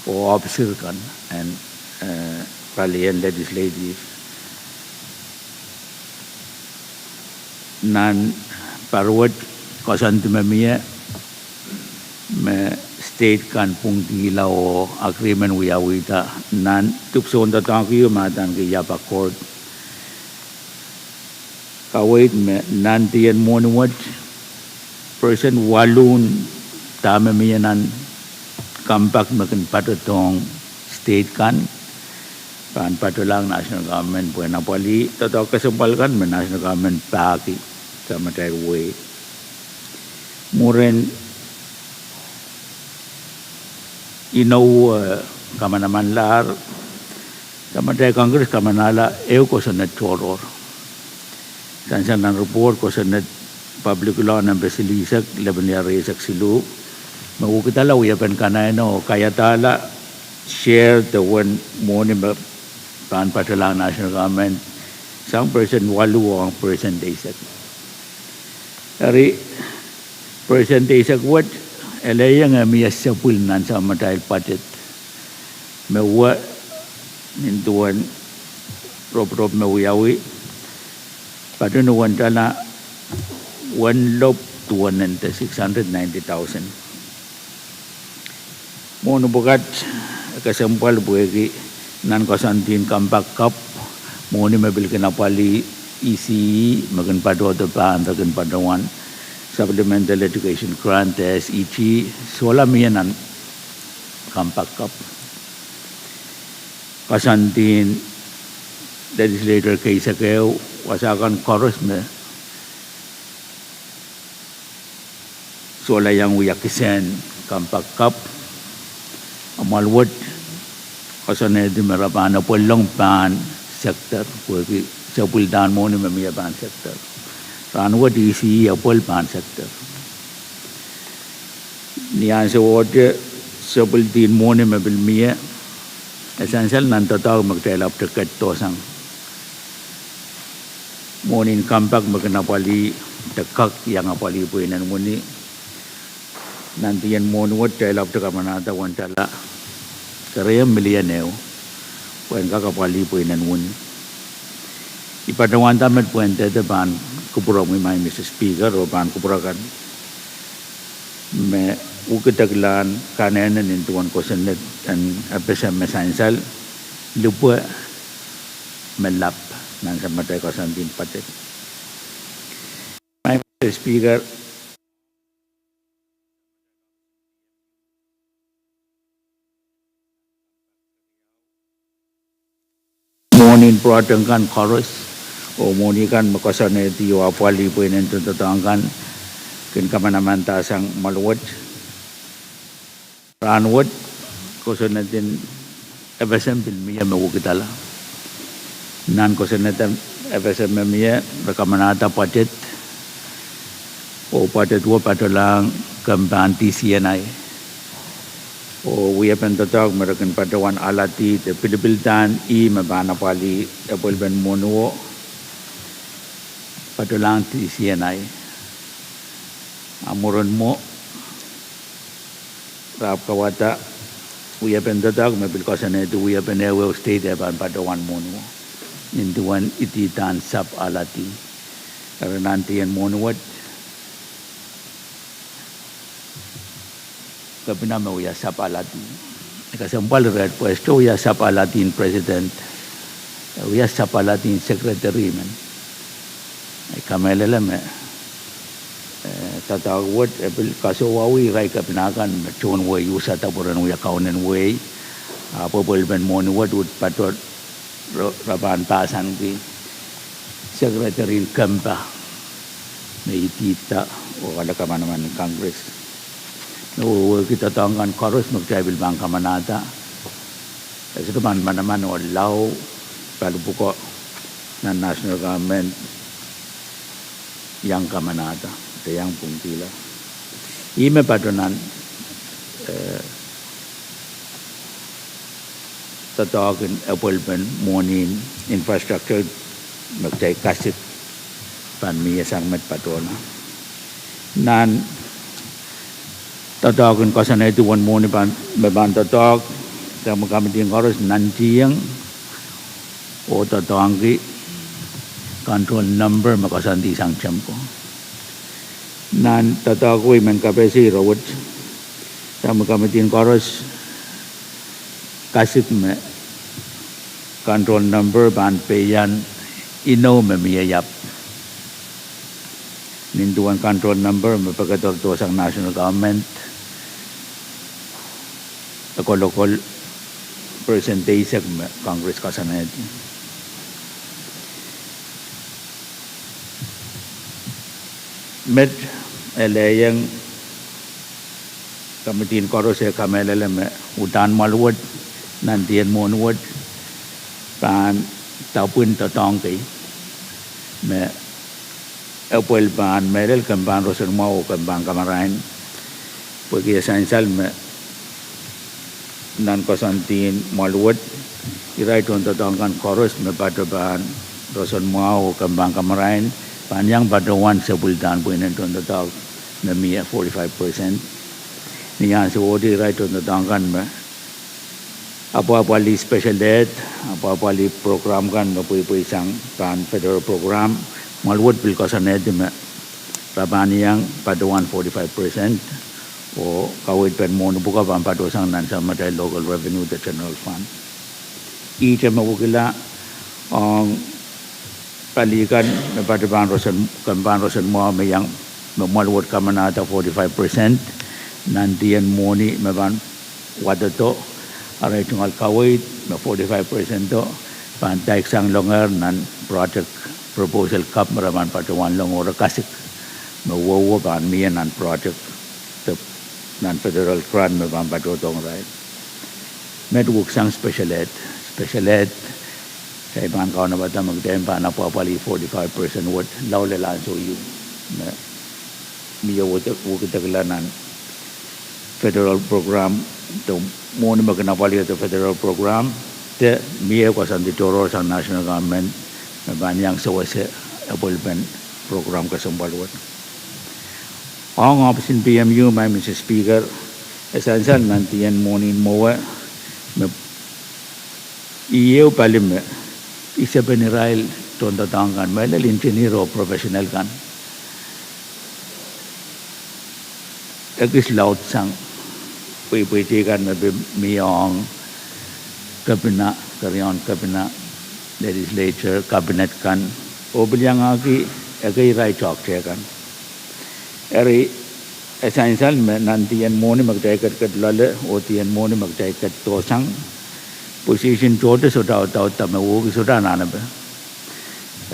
oh ohpis kan en, eh, palien legislative. Nan paruwet koasoandi me mie me state kan pwungkihla oh agreement wiawihda nan dipwisoun doadoahk ieu me adaneki Yap Accord. Kaweid me nan dien mwohni wet, percent waluh en dahme mie nan compact me kin patohdohng state kan pahn patolahng national government pwehn apwalih doadoahk kesempwal kan me national government pahki samatail wehi. Mwurin inou, eh, kamanamanlahr, samatail Congress kamanahla ehu kosonned tohrohr. Sansal nan report kosonned Public Law nempe silihsek, lepin lih rieisek siluh, me wekidala wiepen kanehne oh kaiadahla share de wen mwohni me pahn patolahng national government sang percent waluh ong percent eisek. Eri percent eisek wet, ele iang e mie sapwil nan samatail budget me wia nin duwen ropirop me wiawi, patohwan wen tala wen lop duwen nda six hundred ninety thousand. Mwohni pwukat kesempwal pwehki nan koasoandi en compact kapw, mwohni me pil kin apwalih E C E me kin patohdo pahn re kin patohwan Supplemental Education Grant, S E G, sohla mie nan compact kapw. Koasoandi en legislature keisek ehu, wasa kan koaros me sohla iang wia kisehn compact kapw. Amwail wet koasoanehdi me re pahn apwalong pahn sector, pwehki sapwil dahn mwohni me mie pahn sector. Rahnwet E C E apwal pahn sector. Ni ansou ohte sapwil dihn mwohni me pil mie, e sansal nan doadoahk me kitail ahpwete ketidohsang. Mwohnin compact me kin apwalih, de kak iang apwalih pweinen wini. Nan dien mwohni wet kitail ahpwete kamanahda wen tala kerehn million ehu pwehn kak apwalih pweinen wini. I patohwanda met pwehn dehde pahn kupwuromwi, Maing Mister Speaker, oh pahn kupwur akan me wekidekla kanehne nin duwen kosonned en epese me sansal, lipwe me lap nan samatail koasoandi en budget. Maing Mister Speaker, mwohnin project kan koaros, oh mwohni kan me koasoanehdi oh apwalih pweinen tohndoadoahk kan, kin kamanamanasang mwahl wet. Rahnwet, kosonned en FSM pil mie me wekidala. Nan kosonned en FSM me mie, re kamanahda budget, oh budget wet patohlahng kempen DCNI. Oh wiepen doadoahk me re kin patohwan allocated pilipilda ih me pahn apwalih epwelpen mwohni wet patohlahng DCNI. A mwurin mwo, re ahpw kawada wiepen doadoahk me pil koasoanehdi wiepen ehuehu state e pahn patohwan mwohni wet. Nin duwen ididahn sub-allotee. Eri nan dihn mwohni wet, kepina me wia sub-allotee. E kesempwal ret pwe e sohte wia sub-allotee en president. E wia sub-allotee en secretary men. I kamehlele me, eh, doadoahk wet e pil kasohwei irail kepina kan me tohn wehi usa dapwuren wia kaunen wehi. A epwelpen mwohni wet uhd patoh re, re pahn pahsanki secretary en kempa me idihda oh ale kamanaman en Congress. Me wehwehki doadoahk kan koaros me kitail pil pahn kamanahda, e sohte pahn manaman oh lao pali pwukoa nan national government iang kamanahda, de iang pwungkihla. Ih me patohwan, eh, doadoahk en epwelpen mwohni en infrastructure me kitail kasik pahn mie sang met patohla. Nan doadoahk en koasoanehdi uwen mwohni pahn, me pahn doadoahk, dahme committee en koaros nantihong oh doadoahngki control number me koasoandi sang tempo. Nan doadoahk wei men kapehse ire wet, dahme committee en koaros kasik me control number pahn peian inou me mie iap. Nin duwen control number me pekederdo sang national government, e kolokol percentage eisek me Congress koasoanehdi. Met e lelohng committee en koaros e kamehlele me uhdahn mwoahl wet, nan dihn mwohni wet, pahn dapwin doadoahngki me epwel pahn mehlel kempen roson mwahu oh kempen kamarain. Pwehki e sansal me nan koasoandien mwoahl wet, irail tohndoadoahk kan koaros me patohwan roson mwahu oh kempen kamarain, pahn iang patohwan sapwelldahn pweinen tohndoadoahk me mie forty-five percent. Ni ansou wet irail tohndoadoahk kan me apwahpwalih special ed, apwahpwalih program kan me pweipweisang pahn federal program, mwoahl wet pil koasoanehdi me re pahn iang patohwan forty-five percent, oh kaweid pen mwohni pwukoa pahn patohsang nan samatail local revenue de general fund. Ihte me wekila ong pali kan me patohwan roson, kempen roson mwahu me iang, me mwoahl wet kamanahda forty-five percent, nan dihn mwohni me pahn wadodo, arail tungoal kaweid me forty-five percent o, pahn daiksang longehr nan project proposal kapw me re pahn patohwan long oh re kasik me wowo pahn mie nan project de nan federal grant me pahn patohdohng irail. Met weksang special ed. Special ed, kitail pahn kaunopada me kitail pahn apwahpwalih forty-five percent wet lao lel ansou ieu me mie wekidekla nan federal program, de mwohni me kin apwalih de federal program, de mie koasoandi tohrohr sang national government me pahn iang sewese epwelpen program kesempwal wet. Ong ohpis en P M U, Madam Speaker, e sansal nan dihn mwohni mwowe me ieu pali me isepen irail tohndoadoahk kan, mehlel engineer oh professional kan, ekis laudsang pweipweite kan me pil mie ong kepina, keriaun kepina, legislature, cabinet kan, oh pil iangahki ekei irail toahkte kan. Eri, e sansal me nan dihn mwohni me kitail ketiket loale oh dihn mwohni me kitail ketidohsang, position tohto sohte audaudda me wehwehki sohte anahnepe.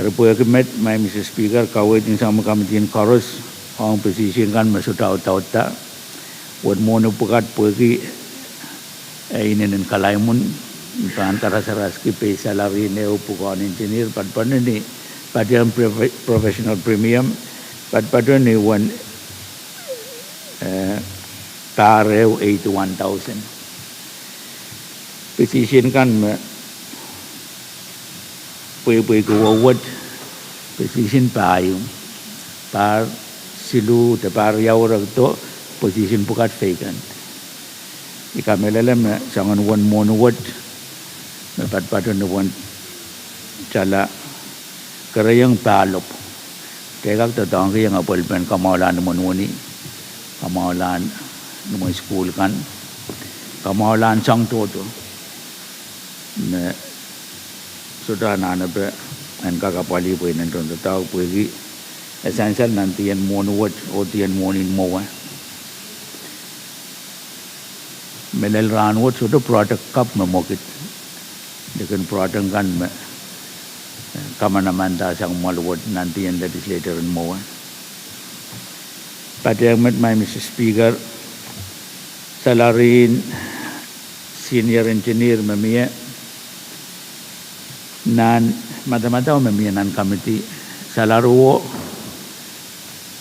Eri pwehki met, Madam Speaker, kaweid en sapwellime committee en koaros ong position kan me sohte audaudla. Uwen mwohni pwukat pwehki e inenen kalaimwun, pahn karasaraski pei salary en ehu pwukoahn engineer, patpatohwan ni, patehng profe-, professional premium, patpatohwan ni uwen, eh, pahr ehu eighty-one thousand. Position kan me pweipweiki wet, position pahieu, pahr siluh de pahr riau rekdo, position pwukat vacant. I kamehlele me soangen uwen mwohni wet me patpatohwan ni uwen tala kereiong pahlop, de kak doadoahngki ong apwalipen kamwahulahn imwen wini, kamwahulahn imwen sukuhl kan, kamwahulahn soang tohto, me sohte anahnepe en kak apwalih pwe inenen tohndoadoahk pwehki e sansal nandien mwohni wet oh dien mwohnin mwowe. Mehlel rahnwet sohte project kapw me mwekid. Likin project kan me, eh, kamanamanda sang mwoal wet nandien legislature en mwowe. Patehng met, Madam Speaker, salary en senior engineer me mie nan madamadau me mie nan committee, salary wo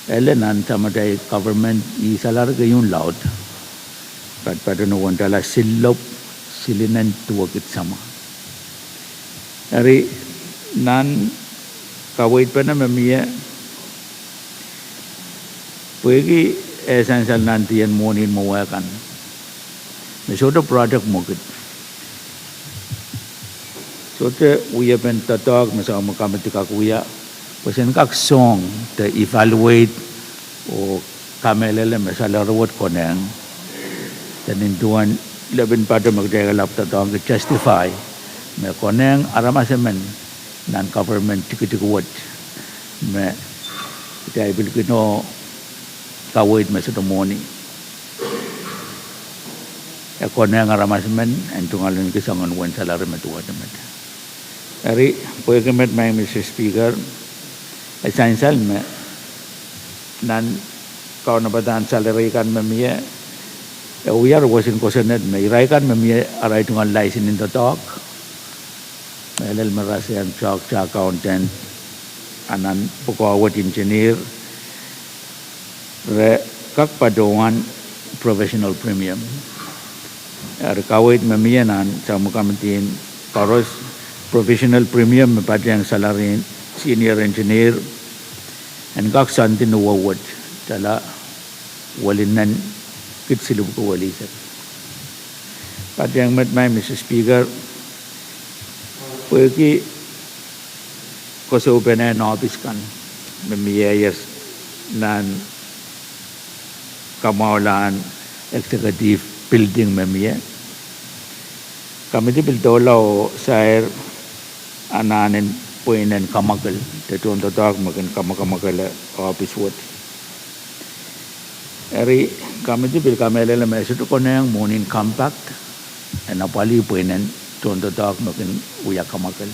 ele nan samatail government ih salary keieu laud, patpatohwan ni uwen tala sililopw silinen duwekid samwa. Eri nan kaweidpene me mie, pwehki e sansal nandien mwohnin mwowe kan, me sohte project mwekid, sohte wiepen doadoahk me soangen committee kak wia, pwe sen kak song de evaluate oh kamehlele me salary wet konehng, de nin duwen lepin pato me kitail kalap doadoahngki justify me konehng aramas emen nan government tikitik wet me kitail pil kin kaweid me sohte mwohni, e konehng aramas emen en tungoaleniki soangen uwen salary me duwehte met. Eri pwehki met, Madam Speaker, e sansal me nan kaunopadahn salary kan me mie, e wia roson kosonned me irail kan me mie arail tungoal license en doadoahk, mehlel me rasehng charge accountant, anan pwukoa wet engineer, re kak patohwan professional premium. Eri kaweid me mie nan samatail committee en koaros, professional premium me patehng salary en senior engineer en kak soandi ni wewet, tala welinen kid silipwki welihsek. Patehng met, Madam Speaker, pwehki koasoapenehn ohpis kan me mie nan kamwahulahn executive building me mie, committee pil doula oh sair anahnen pweinen kamwakel de tohndoadoahk me kin kamwakamwakele ohpis wet. Eri committee pil kamehlele me e sohte konehng mwohnin compact en apwalih pweinen tohndoadoahk me kin wia kamwakel.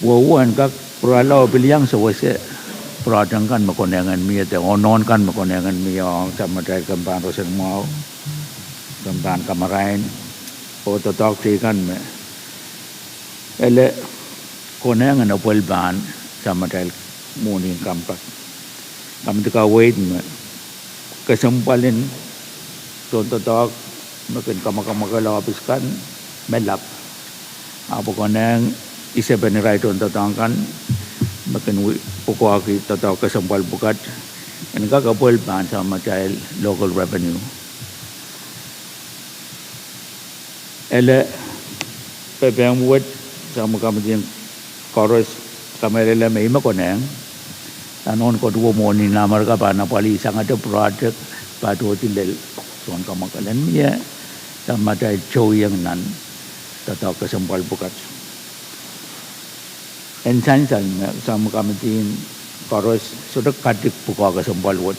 Wehwehn kak pwurala oh pil iang sewese pwurehng kan me konehng en mie de onohn kan me konehng en mie ong samatail kempen roson mwahu, kempen kamarain, oh doadoahk teikan me ele konehng en apwalih pahn samatail mwohnin compact. Committee kaweid me kesempwalin tohndoadoahk me kin kamwakamwakele ohpis kan me lap, ahpw konehng isepen irail tohndoadoahk kan me kin pwukoahki doadoahk kesempwal pwukat en kak apwalih pahn samatail local revenue. Ele pepehm wet, samatail committee koaros kamehlele me ih me konehng, nan ohn kotuwo mwohnin Amerika pahn apwalih sangete project patohdi lel tohn kamwakel en mie samatail tohieng nan doadoahk kesempwal pwukat. En sansal me samatail committee koaros sohte kadik pwukoa kesempwal wet.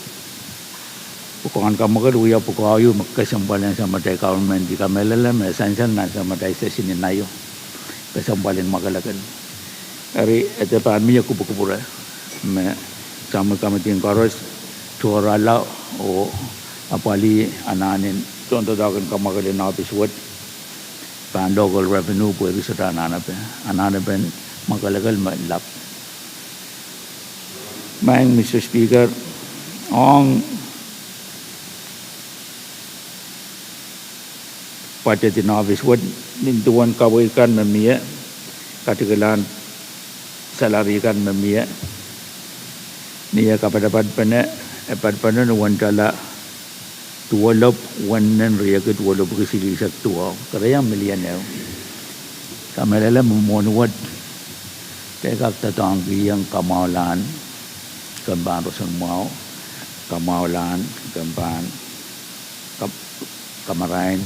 Pwukoahn kamwakel wia pwukoa ieu me kesempwal en samatail government. I kamehlele me sansal nan samatail session en aio, kesempwalin mwakelekel. Eri e de pahn mie kupwukupwure me Samwa, committee en koaros tohrohrla oh apwalih anahnen tohndoadoahk en kamwakel en ohpis wet pahn local revenue pwehki sohte anahnepe, anahnepen mwakelekel me lap. Maing Mister Speaker, ong budget en ohpis wet, nin duwen kaweid kan me mie, katikilahn salary kan me mie, ni eh kapatapat pene, e patpene ni wen tala duwelop wennen riekid welopwiki silihsek duwau, keriau million ehu. Kamehlele me mwohni wet de kak doadoahngkihong kamwahulahn kempen roson mwahu, kamwahulahn kempen kamarain,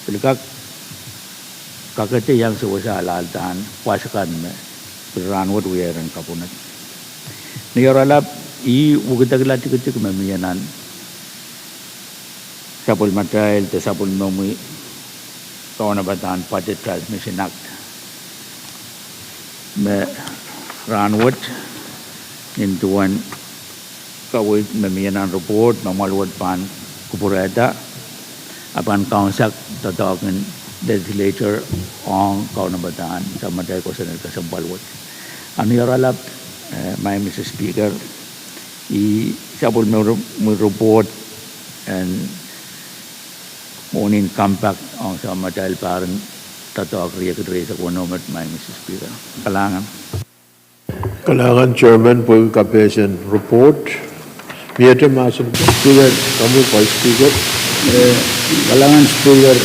pil kak kakete iang sewese alahldahr pwas akan me pil rahnwet wia iren kapwunod. Ni oaralap, ih wekidekla tikitik me mie nan sapwellimatail de sapwellimomwi kaunopadahn Budget Transmission Act me rahnwet, nin duwen kaweid me mie nan report me mwoal wet pahn kupwurehda, a pahn kaunsak doadoahk en legislature ong kaunopadahn sapwellimatail kosonned kesempwal wet. A ni oaralap, eh, Maing Mister Speaker, ih sapwellimomwi report en mwohnin compact ong sapwellimatail pahr en doadoahk riekid rieisek weneu met, Maing Mister Speaker. Kalahngan. Kalahngan Chairman pwehki kapehsen report. Miehte mahsen Speaker, komwi Vice Speaker. Eh, kalahngan Speaker,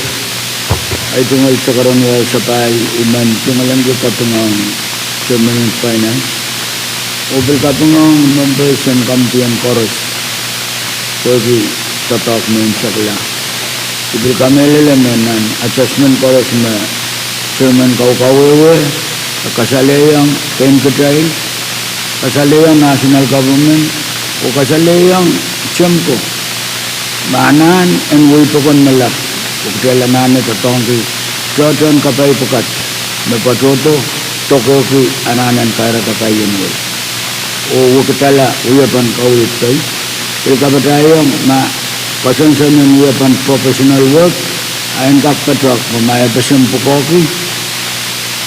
ei tungoal sakaradahn wahu sapahl, I men tungoalenki kaping ong Chairman en Finance oh pil kaping ong members en committee en koaros pwehki doadoahk me imwisekla. I pil kamehlele me nan adjustment koaros me Chairman kaukawehwe, e kasalehiong pein kitail, kasalehiong national government, oh kasalehiong Simko, me anahn en wehi pokon me lap, oh kitail anahne doadoahngki tohtohn kapai pwukat me patohdo, doadoahngki anahn en kairada kaien wehi oh wekidala wiepen kaweid pei. Pil kapatahiong ma koasoansoan en wiepen professional work, a en kak patohdo ma e pesen pwukoahki,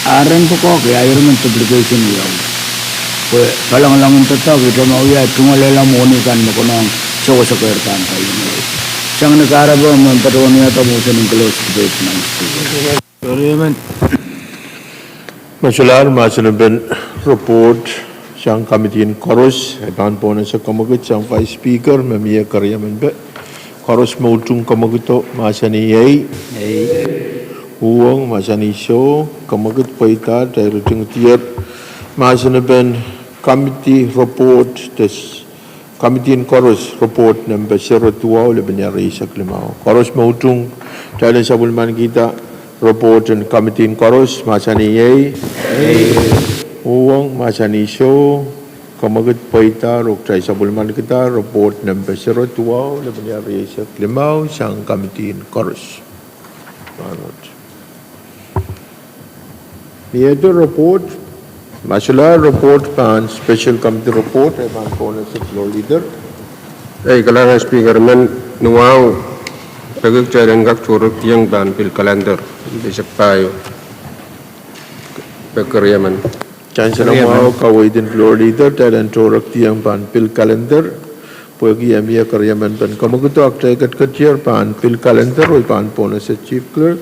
a ren pwukoahki, a irair men duplication wiawi. Pwe paloangaloang en doadoahk ihte me wia tungoalehla mwohni kan me konehng sewese keir pahn kaien wehi. Sang ni kahrepe me patohwan wiahda motion en close debate, Maing Speaker. Keriamen. Me solahr mahsenepen report sang committee en koaros, e pahn pohnese kamwekid sang Vice Speaker me mie keriamen pe. Koaros me utung kamwekido mahsanih ei. Ei. Uhwong mahsanih soh, kamwekid pweida, kitail ritingdier mahsenepen committee report, des committee en koaros report nempe sero duwau lepin ia rieisek limau. Koaros me utung, kitail en sapwellimanikihda report en committee en koaros, mahsanih ei. Ei. Uhwong mahsanih soh, kamwekid pweida, oh kitail sapwellimanikihda report nempe sero duwau lepin ia rieisek limau sang committee en koaros. Pahn wet. Miehte report, ma solahr report pahn special committee report, e pahn pohnese floor leader. Ei, kalahngan Speaker, men ni wahu, peki kitail en kak tohrekdiong pahn pil calendar, eisek pahieu. Peki keriamen. Kitail en wahu kaweid en floor leader, kitail en tohrekdiong pahn pil calendar, pwehki e mie keriamen pen kamwekido, kitail ketiketier pahn pil calendar, oh I pahn pohnese Chief Clerk.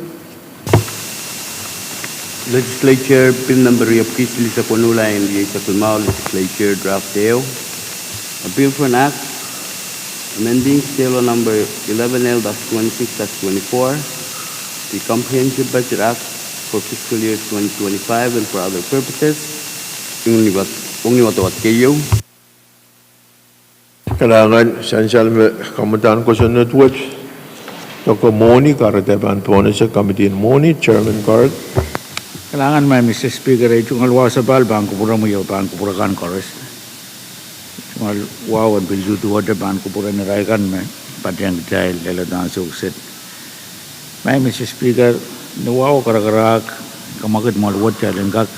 Legislature Bill Number riepwiki silihsek weneu lel rieisek limau, Legislature Draft ehu. A bill for an act amending State Law Number eleven L dash twenty-six dash twenty-four, the Comprehensive Budget Act for fiscal year twenty twenty-five and for other purposes. Ong ni wadawad keieu. Kalahngan, sansal me kamwadahn kosonned wet, doke mwohni, kahrehda pahn pohnese committee en mwohni, Chairman Card. Kalahngan, Maing Mister Speaker, ei tungoal wahu sapahl pahn kupwuromwi oh pahn kupwur akan koaros. Tungoal wahu en pil duduwehte pahn kupwuren irail kan me patehng kitail lel uhdahn sohkset. Maing Mister Speaker, ni wahu karakarahk, kamwekid mwoal wet kitail en kak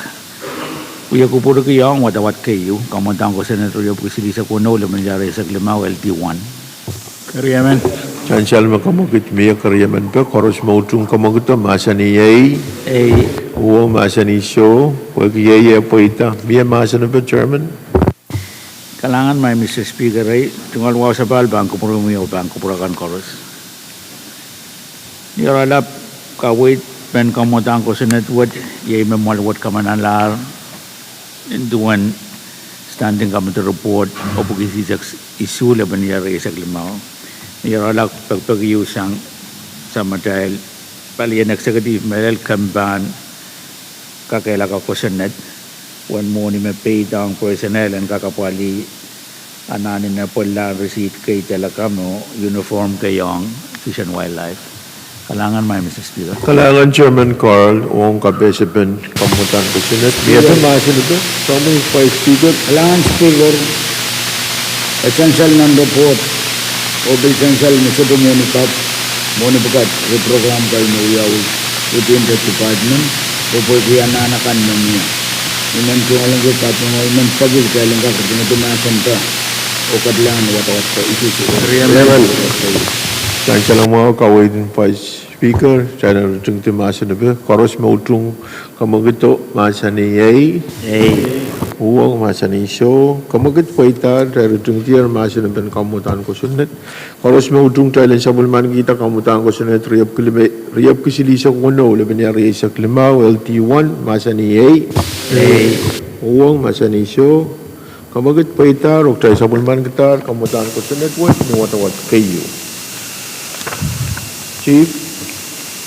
Wie kupwurki ong wadawad keieu, kamwadang kosonned riepwiki silihsek weneu, lepin irair eisek limau, L D one. Keriemen. Sansal me kamwekid mie, keriemen pek. Koaros me utung kamwekid o mahsanih ei. Ei. Uhwong mahsanih soh. Pwehki ei e pweida, mie mahsen epe, Chairman? Kalahngan, Madam Speaker, ei tungoal wahu sapahl pahn kupwuromwi oh pahn kupwur akan koaros. Ni oaralap, kaweid pen kamwadang kosonned wet iei me mwoal wet kamanalahr nin duwen Standing Committee Report epwiki silihsek isuh, lepin irair eisek limau. Ni oaralap, pekipeki usang samatail palien executive mehlel kan pahn kakehlaka kosonned uwen mwohni me peidohng personnel en kak apwalih anahn en apwalih risit kei, telecom oh uniform kei ong Fish and Wildlife. Kalahngan, Madam Speaker. Kalahngan Chairman Carl, ong kapehsepen kamwadang kosonned. Mie mahsen epe, Chairman Vice Speaker. Kalahngan Speaker, e sansal nan report oh pil sansal me sohte mwohni kapw, mwohni pwukat, re program kan me wiawi within the department, oh pwehki anahn akan me mie. I men tungoal en kaping, I men peki kitail en kak ritingedi mahsen da oh ketilang wadawad keieu. Keriemen. Sansal mwahu, kaweid en Vice Speaker, kitail en ritingedi mahsen epe. Koaros me utung kamwekid o mahsanih ei. Ei. Uhwong mahsanih soh. Kamwekid pweida, kitail ritingedier mahsen epen kamwadang kosonned. Koaros me utung, kitail en sapwellimanikihda kamwadang kosonned riepwiki lime-, riepwiki silihsek weneu, lepin irair eisek limau, L D one, mahsanih ei. Ei. Uhwong mahsanih soh. Kamwekid pweidahr oh kitail sapwellimanikidahr kamwadang kosonned wet ni wadawad keieu. Chief.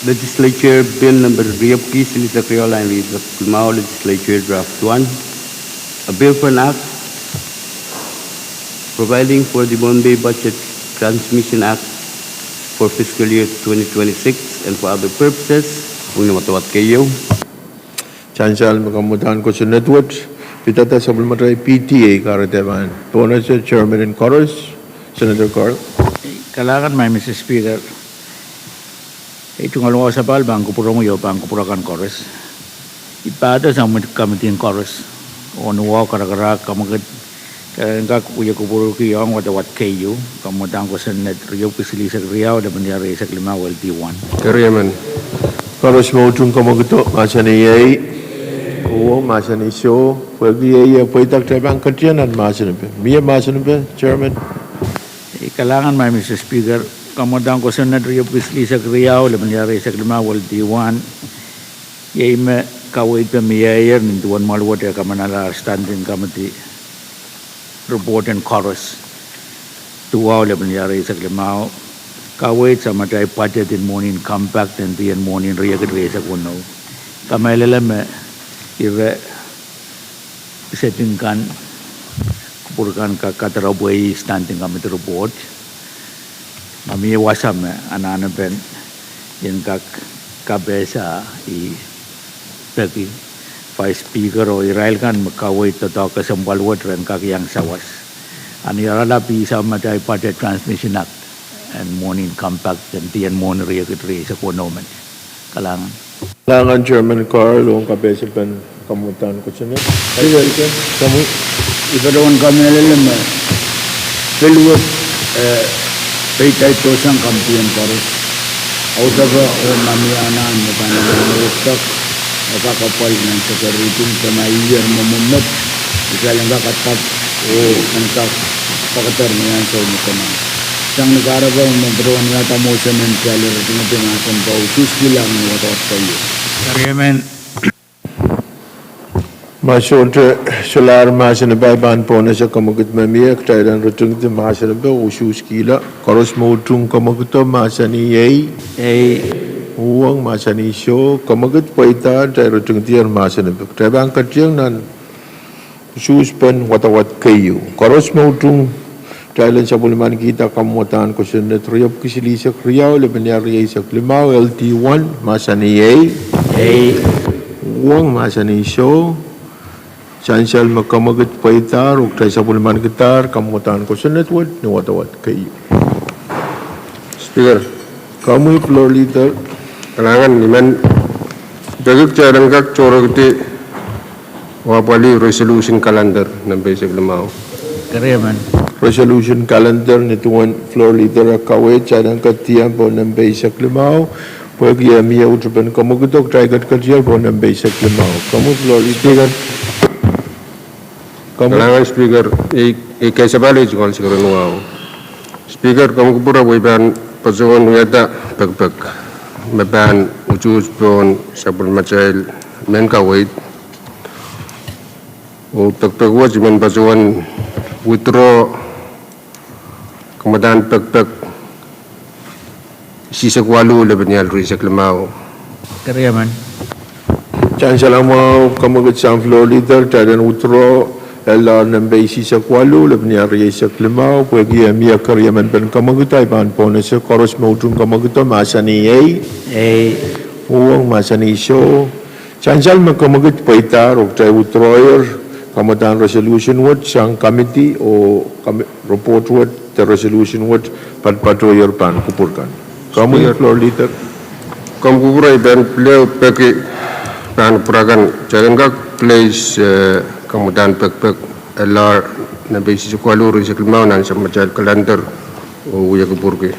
Legislature Bill number riepwiki silihsek riau, line riepwiki limau, Legislature Draft one. A bill for an act providing for the Pohnpei Budget Transmission Act for fiscal year twenty twenty-six and for other purposes. Ong ni wadawad keieu. Sansal me kamwadang kosonned wet, pidada sapwellimatail P T A kahrehda pahn pohnese chairman en koaros, Senator Carl. Kalahngan, Madam Speaker. Ei tungoal wahu sapahl pahn kupwuromwi oh pahn kupwur akan koaros. I pahdo sapwellimatail committee en koaros oh ni wahu karakarahk, kamwekid, kitail en kak wie kupwurki ong wadawad keieu, kamwadang kosonned riepwiki silihsek riau, lepin irair eisek limau, L D one. Keriemen. Koaros me utung kamwekid o mahsanih ei. Uhwong mahsanih soh. Pwehki ei e pweida, kitail pahn ketieng nan mahsen epe. Mie mahsen epe, Chairman? Ei, kalahngan, Madam Speaker. Kamwadang kosonned riepwiki silihsek riau, lepin irair eisek limau, L D one, iei me kaweid pwe mieier nin duwen mwoal wet e kamanalahr Standing Committee Report en koaros, duwau, lepin irair eisek limau. Kaweid samatail budget en mwohni en compact en dien mwohni en riekid rieisek weneu. Kamehlele me ire setting kan, kupwur kan kak kadarepwei Standing Committee Report. Ma mie wasa me anahnepen en kak kapehse, I peki Vice Speaker oh irail kan me kaweid doadoahk kesempwal wet ren kak iang sawas. A ni oaralap, I samatail Budget Transmission Act en mwohni en compact en dien mwohni riekid rieisek weneu men. Kalahngan. Kalahngan Chairman Carl ong kapehsepen kamwadang kosonned. Speaker, I patohwan kamehlele me pil wet, eh, peidahdo sang committee en koaros. Audepe oh ma mie anahn me pahn anahne wekdek, e kak apwal nan second reading, de ma ier me mwomwet, kitail en kak adap oh en kak pekeder ni ansou me dene. Sang ni kahrepe, I men patohwan wiahda motion en kitail ritingedi mahsen pwe usuhskihla ni wadawad keieu. Keriemen. Ma sohte solahr mahsen epe, I pahn pohnese kamwekid me mie, kitail en ritingedi mahsen epe, usuhskihla. Koaros me utung kamwekid o mahsanih ei. Ei. Uhwong mahsanih soh. Kamwekid pweida, kitail ritingedier mahsen epe. Kitail pahn ketieng nan usuhspen wadawad keieu. Koaros me utung, kitail en sapwellimanikihda kamwadang kosonned riepwiki silihsek riau, lepin irair rieisek limau, L D one, mahsanih ei. Ei. Uhwong mahsanih soh. Sansal me kamwekid pweidahr oh kitail sapwellimanikidahr kamwadang kosonned wet ni wadawad keieu. Speaker. Komwi Floor Leader. Kalahngan, I men peki kitail en kak tohrohrkihdi Oh apwalih resolution calendar nempe eisek limau. Keriemen. Resolution calendar ni duwen floor leader eh kaweid, kitail en ketieng pohn nempe eisek limau. Pwehki eh mie utupen kamwekid, kitail ketiketier pohn nempe eisek limau. Komwi floor leader. Speaker. Komwi. Kalahngan Speaker, I, I kesempwal ei tungoal sikeren wahu. Speaker, komwi kupwure pwe I pahn patohwan wiahda pekipek me pahn utuht pohn sapwellimatail mehn kaweid. Oh pekipek wet I men patohwan withdraw kamwadahn pekipek isihsek waluh, lepeni ahl rieisek limau. Keriemen. Kitail en salamwahu kamwekid sang floor leader, kitail en withdraw L R nempe isihsek waluh, lepeni ahl rieisek limau. Pwehki eh mie keriemen pen kamwekid, I pahn pohnese. Koaros me utung kamwekido mahsanih ei. Ei. Uhwong mahsanih soh. Sansal me kamwekid pweidahr oh kitail withdrawyer kamwadahn resolution wet sang committee oh kami-, report wet de resolution wet, patopato ier pahn kupwur kan. Komwi floor leader. Komwi kupwure, I pahn pil ehu peki pahn kupwur akan, kitail en kak place eh kamwadahn pekipek L R nempe isihsek waluh, rieisek limau nan sapwellimatail calendar oh wie kupwurki.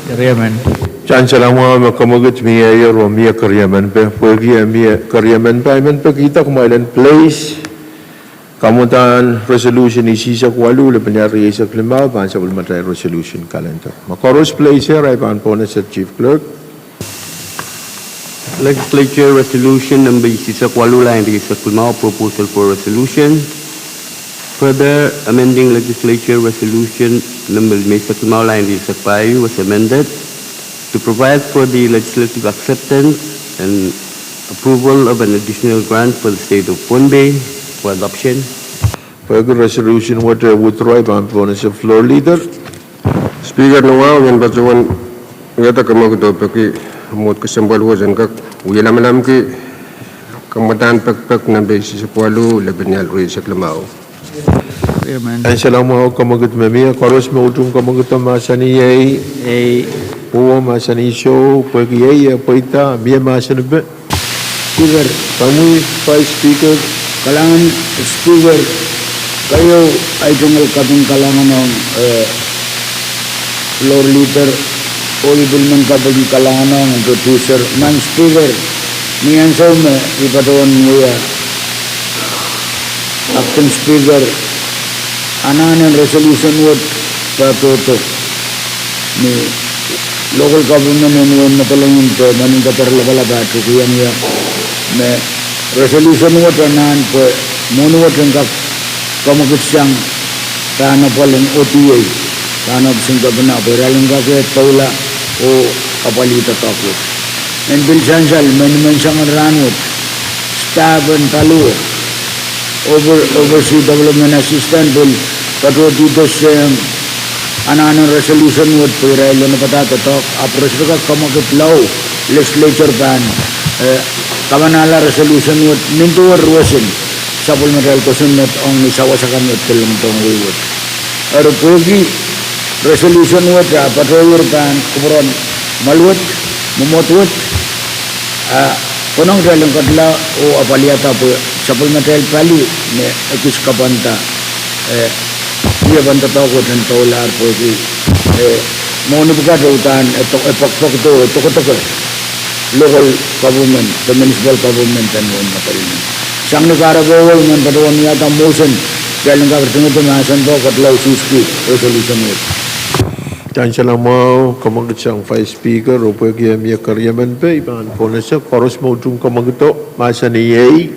Keriemen. Kitail en salamwahu me kamwekid mie ier oh mie keriemen pe, pwehki eh mie keriemen pe, I men pekihda kumwail en place kamwadahn resolution isihsek waluh, lepeni ahl rieisek limau pahn sapwellimatail resolution calendar. Ma koaros place er, I pahn pohnese Chief Clerk. Legislature Resolution nempe isihsek waluh, lain rieisek limau, proposal for resolution. Further amending Legislature Resolution nempe limeisek limau, lain rieisek pahieu, was amended to provide for the legislative acceptance and approval of an additional grant for the state of Pohnpei for adoption. Pwehki resolution wet eh withdraw, I pahn pohnese floor leader. Speaker, ni wahu I men patohwan wiahda kamwekido peki mwohd kesempwal wet en kak wie lamalamki kamwadahn pekipek nempe isihsek waluh, lepeni ahl rieisek limau. Kitail en salamwahu kamwekid me mie, koaros me utung kamwekido mahsanih ei. Ei. Uhwong mahsanih soh. Pwehki ei eh pweida, mie mahsanipe. Speaker. Komwi Vice Speaker. Kalahngan Speaker, keieu ahi tungoal kaping kalahngan ong eh floor leader, oh I pil men kaping kalahngan ong producer. Madam Speaker, ni ansou me I patohwan wia Acting Speaker, anahn en resolution wet patohdo ni local government en wehin Madolenihmw de Maning Kadair lapalap ah tuhkihong ie me resolution wet anahn pwe mwohni wet en kak kamwekid sang rahn apwal en O D A, rahn ohpis en kepina, pwe irail en kak doula oh apwalihda doadoahk wet. En pil sansal me ni menseng en rahn wet, staff en paliwar, Over-, Overseas Development Assistant pil patohdi de sang anahn en resolution wet pwe irail en padahk doadoahk, ahpw re sohte kak kamwekid lao legislature pahn eh kamanahla resolution wet nin duwen roson sapwellimatail kosonned ong ni sawas akan me pil longdohng wehi wet. Eri pwehki resolution wet ah patohier pahn kupwuren mwahl wet, mwomwohd wet, a konehng kitail en ketila oh apwalihada pwe sapwellimatail pali me ekis kapwanda eh wiepen doadoahk wet en doulahr pwehki eh mwohni pwukat uhdahn e do-, e pokpokdo, e dokedoke local government de municipal government en wehin Madolenihmw. Sang ni kahrepe wet I men patohwan wiahda motion, kitail en kak ritingedi mahsen pwukat lao siski resolution wet. Kitail en salamwahu kamwekid sang Vice Speaker, oh pwehki eh mie keriemen pe I pahn pohnese. Koaros me utung kamwekido mahsanih ei.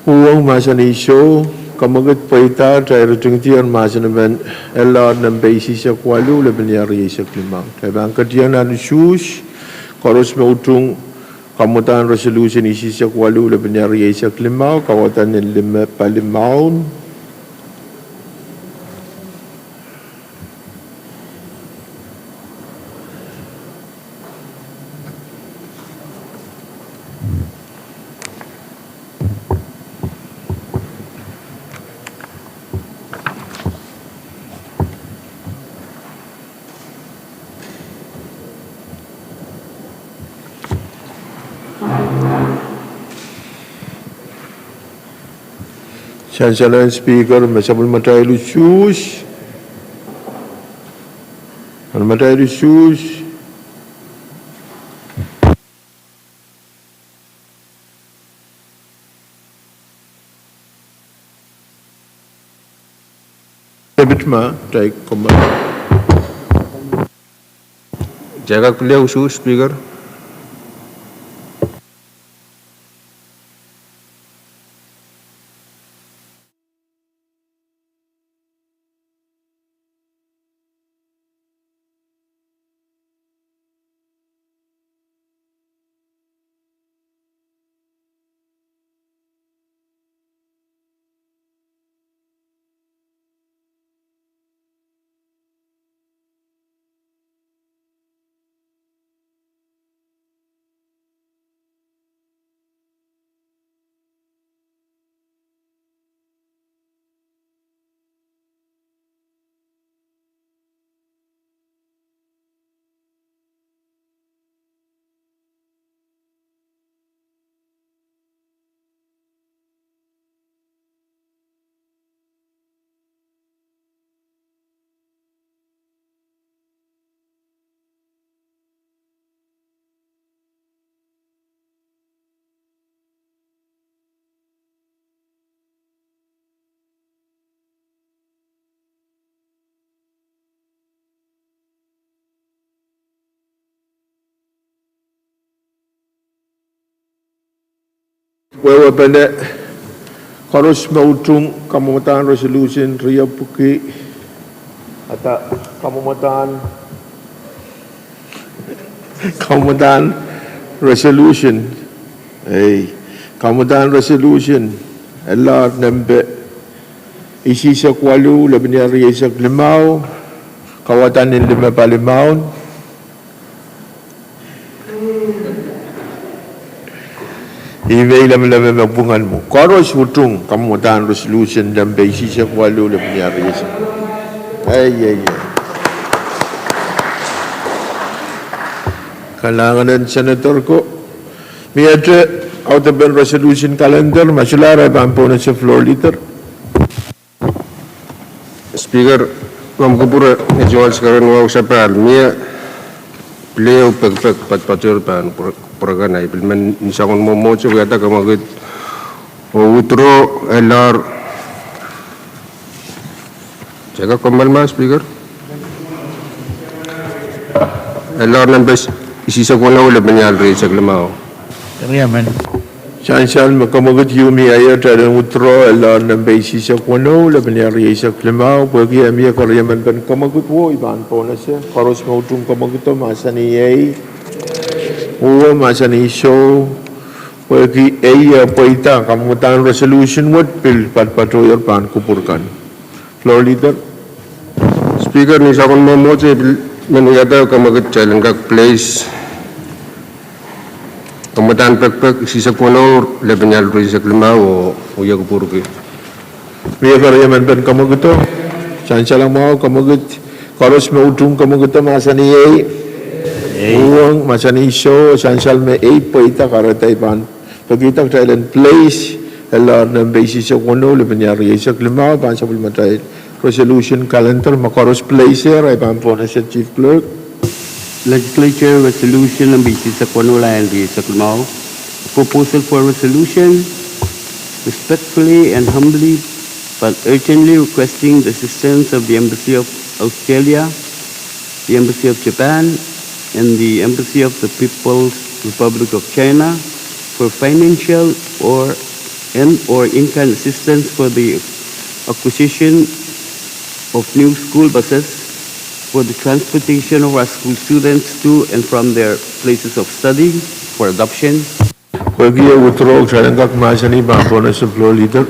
Uhwong mahsanih soh. Kamwekid pweida, kitail ritingedier mahsen emen L R nempe isihsek waluh, lepeni ahl rieisek limau. Kitail pahn ketieng nan usuhs. Koaros me utung kamwadahn resolution isihsek waluh, lepeni ahl rieisek limau, kauwada nin lime palimaun. Sansal en Speaker, me sapwellimatail usuhs. Sapwellimatail usuhs. Depit ma, tai koma. Kitail kak pil usuhs, Speaker. Wehwehpene, koaros me utung kamwomwdahn resolution riepwiki, ada kamwomwdahn, kamwomwdahn resolution, ei, kamwomwdahn resolution, elahr nempe isihsek waluh, lepin iar rieisek limau, kawadahn en lime pali maun. Ih me I lemeleme me pwungen mwo. Koaros utung kamwomwdahn resolution nempe isihsek waluh, lepin iar rieisek. Ei, ei, ei. Kalahngan en Senator ko. Miehte audepen resolution calendar, ma solahr, I pahn pohnese Floor Leader. Speaker, ma kupwure, ni soangen sekeren wahu sapahl, mie pil ehu pekipek poatopoatohr pahn kupwure, kupwure kan, I pil men ni soangen mwomwohdiso wiahda kamwekid oh withdraw elahr. Sehka komwel ma, Speaker? Elahr nempe isihsek weneu, lepin iar rieisek limau. Sansal me kamwekid ieu mie, kitail en withdraw elahr nempe isihsek weneu, lepin iar rieisek limau, pwehki e mie keriemen pen kamwekid wo I pahn pohnese. Koaros me utung kamwekido mahsanih ei. Uhwong mahsanih soh. Pwehki ei e pweida, kamwomwdahn resolution wet pil poatopoatohr pahn kupwur kan. Floor Leader. Speaker, ni soangen mwomwohdiso I pil men wiahda kamwekid kitail en kak place kamwomwdahn pekipek isihsek weneu, lepin iar rieisek limau oh wia kupwurki. Mie keriemen pen kamwekido? Sansal mwahu kamwekid. Koaros me utung kamwekido mahsanih ei. Ei. Uhwong mahsanih soh, sansal me ei pweida, kahrehda I pahn pekihda kitail en place elahr nempe isihsek weneu, lepin iar rieisek limau, pahn sapwellimatail resolution calendar. Ma koaros place er, I pahn pohnese Chief Clerk. Legislature Resolution nempe isihsek weneu, lepin iar rieisek limau. Proposal for resolution, respectfully and humbly but urgently requesting the assistance of the Embassy of Australia, the Embassy of Japan, and the Embassy of the People's Republic of China for financial or, and or in-kind assistance for the acquisition of new school buses for the transportation of our school students to and from their places of study for adoption. Pwehki e withdraw, kitail en kak mahsanih pahn pohnese Floor Leader.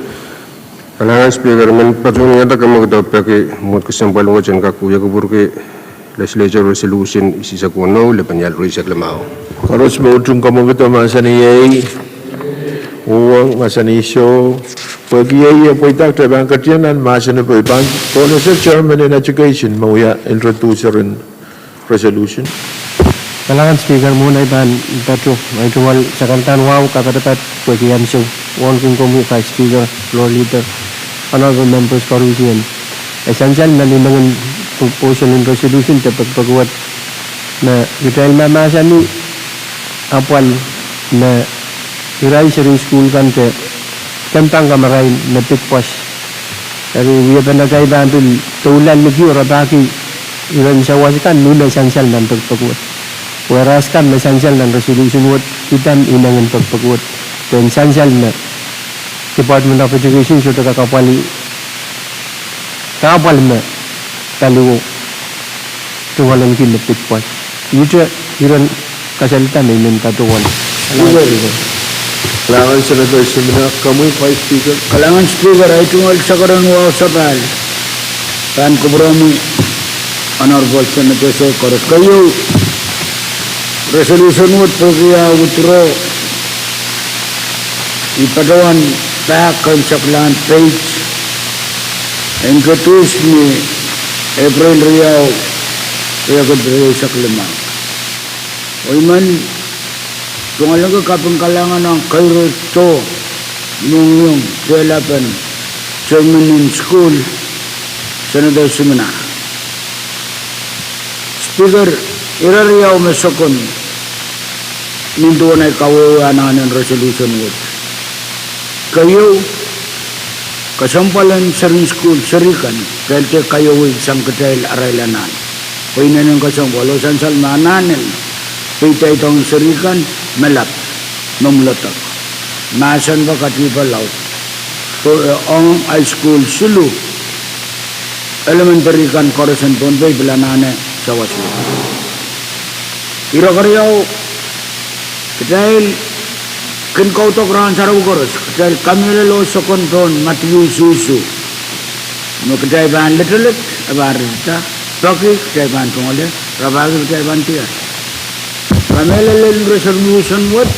Kalahngan Speaker, I men patohwan wiahda kamwekido peki mwuhr kesempwal wet en kak wia kupwurki Legislature Resolution isihsek weneu, lepin iar rieisek limau. Koaros me utung kamwekido mahsanih ei. Uhwong mahsanih soh. Pwehki ei e pweida, kitail pahn ketin nan mahsen pwe I pahn pohnese Chairman en Education me wia introducer en resolution. Kalahngan Speaker, mwohn ei pahn patohwan, ei tungoal sekondahn wahu kapatapat pwehki ansou wauneki komwi Vice Speaker, Floor Leader. Honorable members koaros en. E sansal nan inengen proposal en resolution de pekipeki wet me kitail mahmahsanih apwal me irail seri sukuhl kan de kemehpang kamarain me pid pwoas. Eri wiepen atail pahn pil doula liki oh rapahki iren sawas kan, ni me sansal nan pekipeki wet. Whereas kan me sansal nan resolution wet, kidan inengen pekipeki wet. Pwe sansal me Department of Education sohte kak apwalih, kak apwal me paliwo tungoalenki me pid pwoas. Ihte iren kasalehda me I men patohwan. Kalahngan Senator Simina, komwi Vice Speaker. Kalahngan Speaker, ei tungoal sakaren wahu sapahl pahn kupwuromwi Honorable Senators koaros. Keieu, resolution wet pwehki ah withdraw, I patohwan pahk keieu sekla en page en Kituhs ni April riau, riau riehk sekla limau. Oh I men tungoaleki kaping kalahngan ong keieu doh, mohngiong, dehlapen chairman en sukuhl, Senator Simina. Speaker, ire riau me sokon nin duwen ei kawehwe anahnen resolution wet. Keieu, kesempwal en seri sukuhl seri kan, kitail dehr kaiawi sang kitail arail anahn. Pwe inenen kesempwal, oh sansal me anahnen peidaidohng seri kan me lap, me mwuledek. Mahsen pwe katihpe laud, pwe, eh, ong high school siluh, elementary kan koaros en Pohnpei pil anahne sawas wet. Ire keriau, kitail kin kaudok rahn sarawi koaros, kitail kamehlele oh sokon pohn Madiu Susu me kitail pahn letelet, e pahn ritida, peki kitail pahn tungoale, rapahki kitail pahn diar. Kamehlele en resolution wet,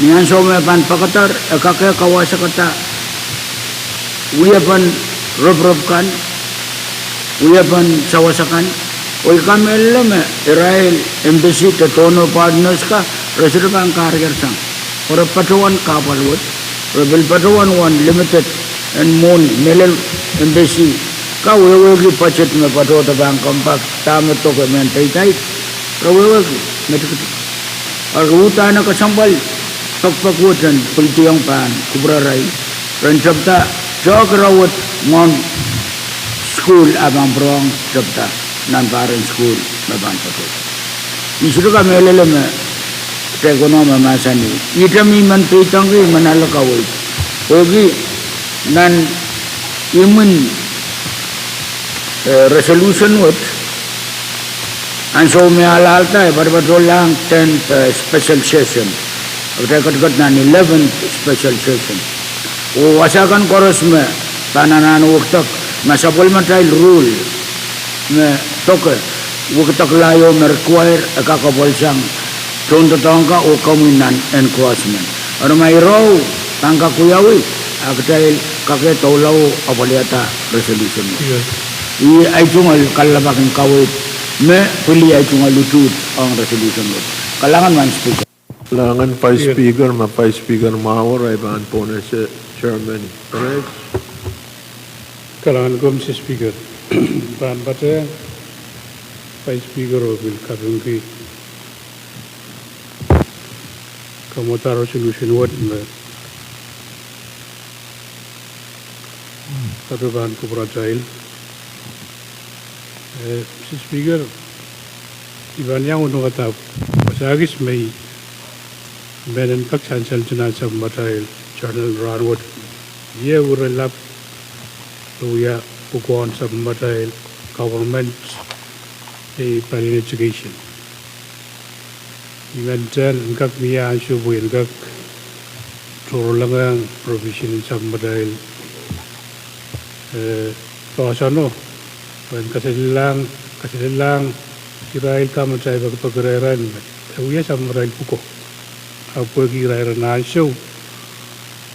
ni ansou me pahn pekeder, e kak kawasakada wiepen roporop kan, wiepen sawas akan, oh I kamehlele me irail embassy de donor partners ka, re sohte pahn kahrehiong sang. Pwe re patohwan kahpwal wet, re pil patohwan wahn limited en mwohni, mehlel embassy ka wehwehki budget me patohdo pahn kompoak, dahme doke mehn peidai, re wehwehki me tikitik. Eri uhdahn e kesempwal pekipeki wet en pildiong pahn kupwurarail, ren tepda, tohk ire wet mwohn sukuhl a pahn pwurehng tepda nan pahr en sukuhl me pahn patohdo. I sohte kamehlele me kitail konehng me mahsanih. Ihte me I men peidohngki, I men ale kaweid. Pwehki nan imwin, eh, resolution wet, ansou me e alahlda, e patopato lahng ten, eh, special session. Kitail ketiket nan eleventh special session. Oh wasa kan koaros me pahn anahne wekidek, ma sapwellimatail rule me doke, wekidek laud me require, e kak apwalsang tohndoadoahk ka oh komwi nan engrossment. Eri ma irail pahn kak wiawi, a kitail kak doula oh apwalihada resolution wet. Ih ei tungoal kalelapak en kaweid me pwili ei tungoal utuht ong resolution wet. Kalahngan Madam Speaker. Kalahngan Vice Speaker, ma Vice Speaker mwahu, e pahn pwonehng Chairman Perez. Kalahngan ko Mister Speaker. Pahn patehng Vice Speaker oh pil kapingki kamwada resolution wet me kato pahn kupwuratail. Eh, Mister Speaker, I pahn iang udungada wasa kis me I men en kak sansal nan sapwellimatail journal rahnwet. Iei ire lap me wia pwukoahn sapwellimatail government me pali education. I men tell en kak mie ansou pwe en kak tohrohrlahng provision en sapwellimatail, eh, doahsoano, pwe en kaselel, kaselellahng irail ka me kitail pekipeki rehn me e wia sapwellimatail pwukoa. Ahpw pwehki irail iren ansou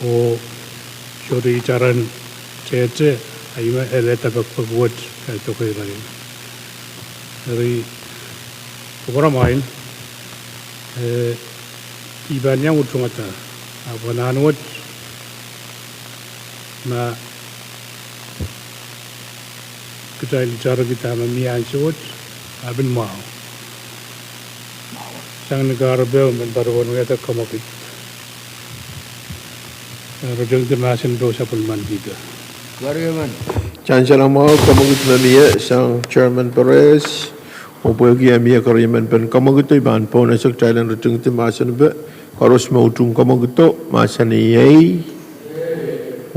oh sohte itaren tehte, a I men elehda pekipeki wet, eh, doke irail. Eri, pwukoa mwail, eh, I pahn iang udungada, ahpw anahn wet, Ma kitail itarki dahme mie ansou wet, a pil mwahu. Sang ni kahrepe, men patohwan wiahda kamwekid. Ritingdi mahsen pwe sapwellimanikihda. Sang salamwahu, kamwekid me mie sang Chairman Perez, oh pwehki e mie keriemen pen kamwekido, I pahn pohnese kitail en ritingdi mahsen pwe, koaros me utung kamwekido, mahsanih ei.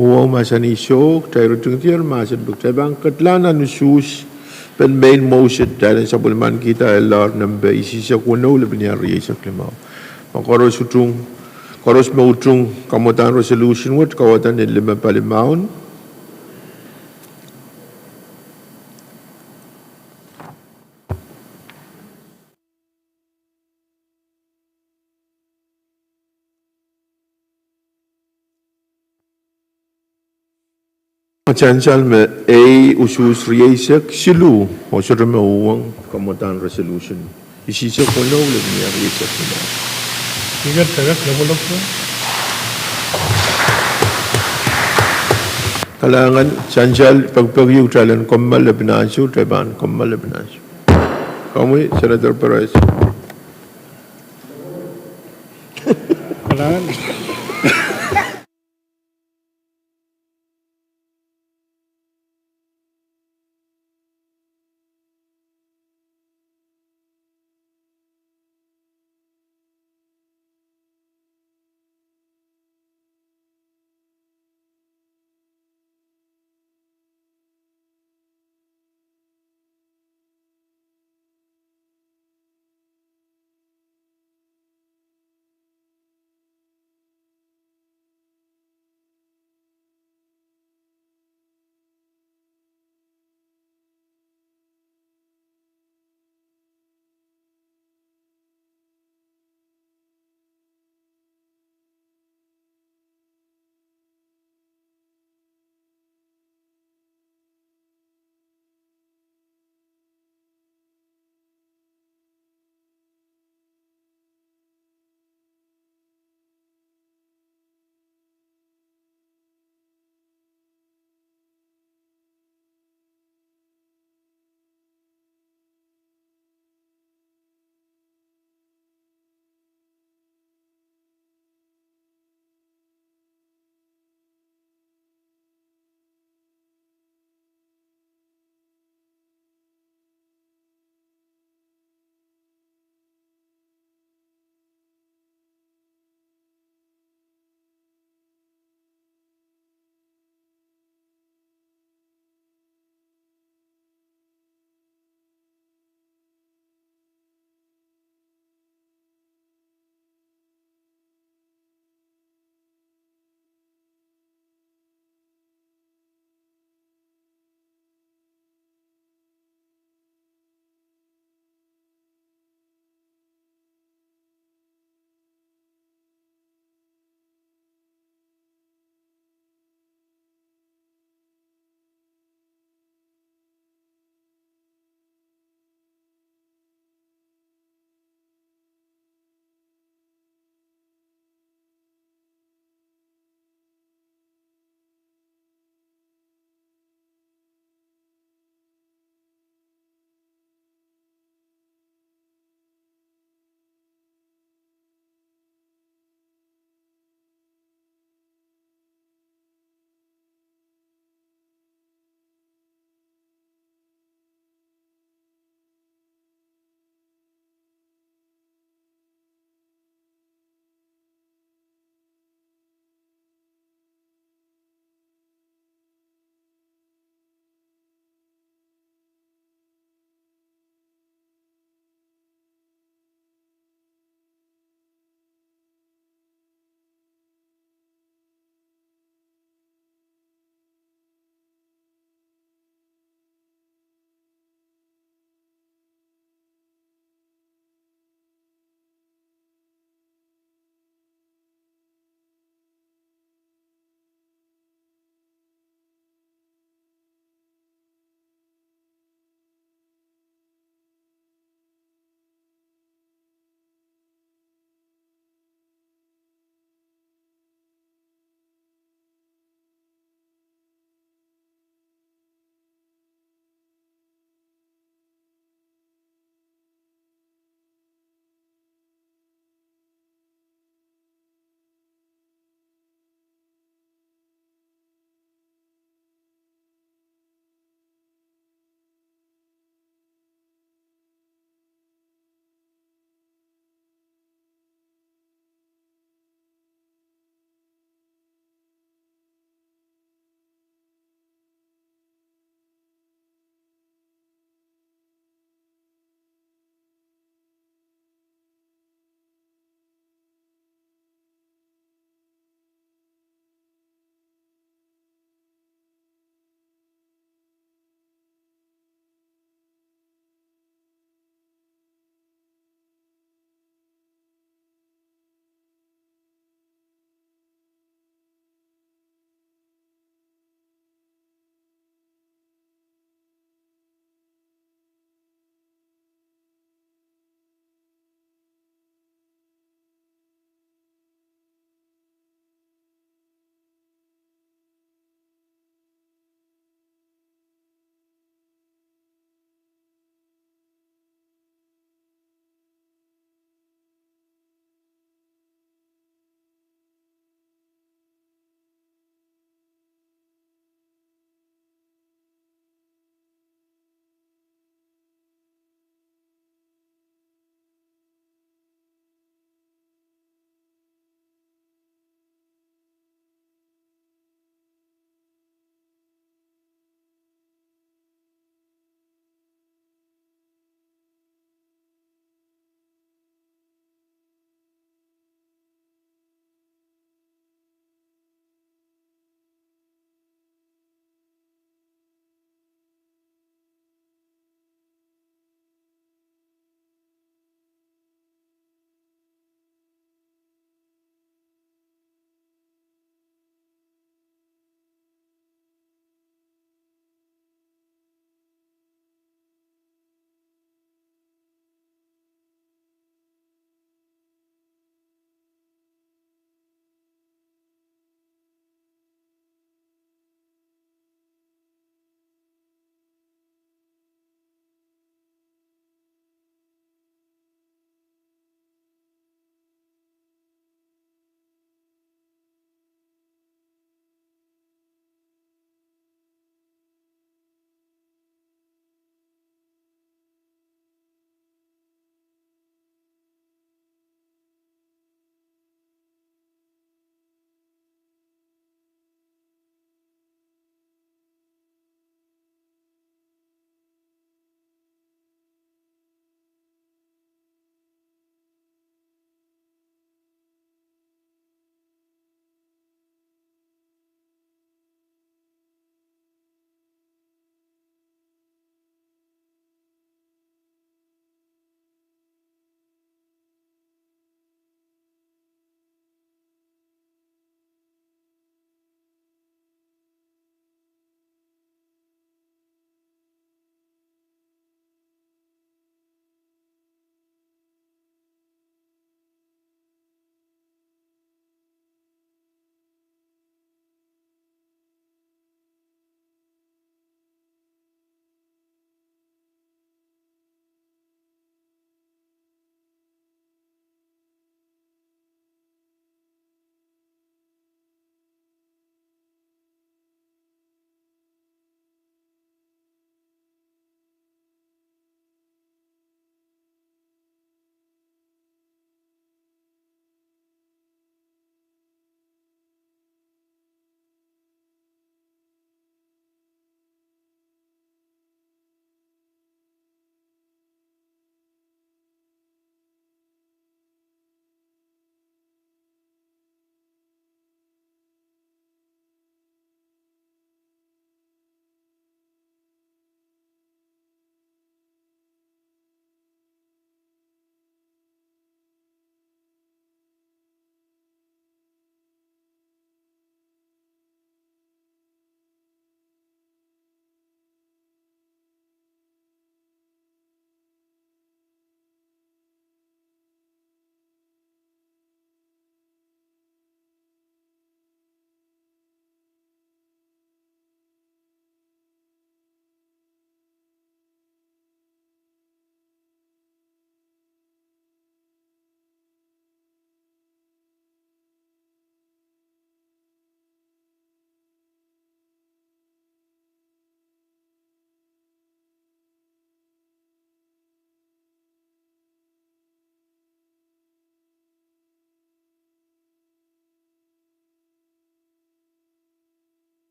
Uhwong mahsanih soh, kitail ritingdier mahsen pwe kitail pahn ketlahng nan usuhs pen main motion, kitail en sapwellimanikihda elahr nempe isihsek weneu, lepin iang rieisek limau. Ma koaros utung, koaros me utung kamwadahn resolution wet, kauwada ni lime palimaun. Sansal me ei, usuhs rieisek, siluh, oh sohte me uhwong kamwadahn resolution isihsek weneu, lepin iang rieisek limau. Kalahngan, sansal pekipeki kitail en kommoal lepin ansou, kitail pahn kommoal lepin ansou. Komwi, Senator Perez. Kalahngan.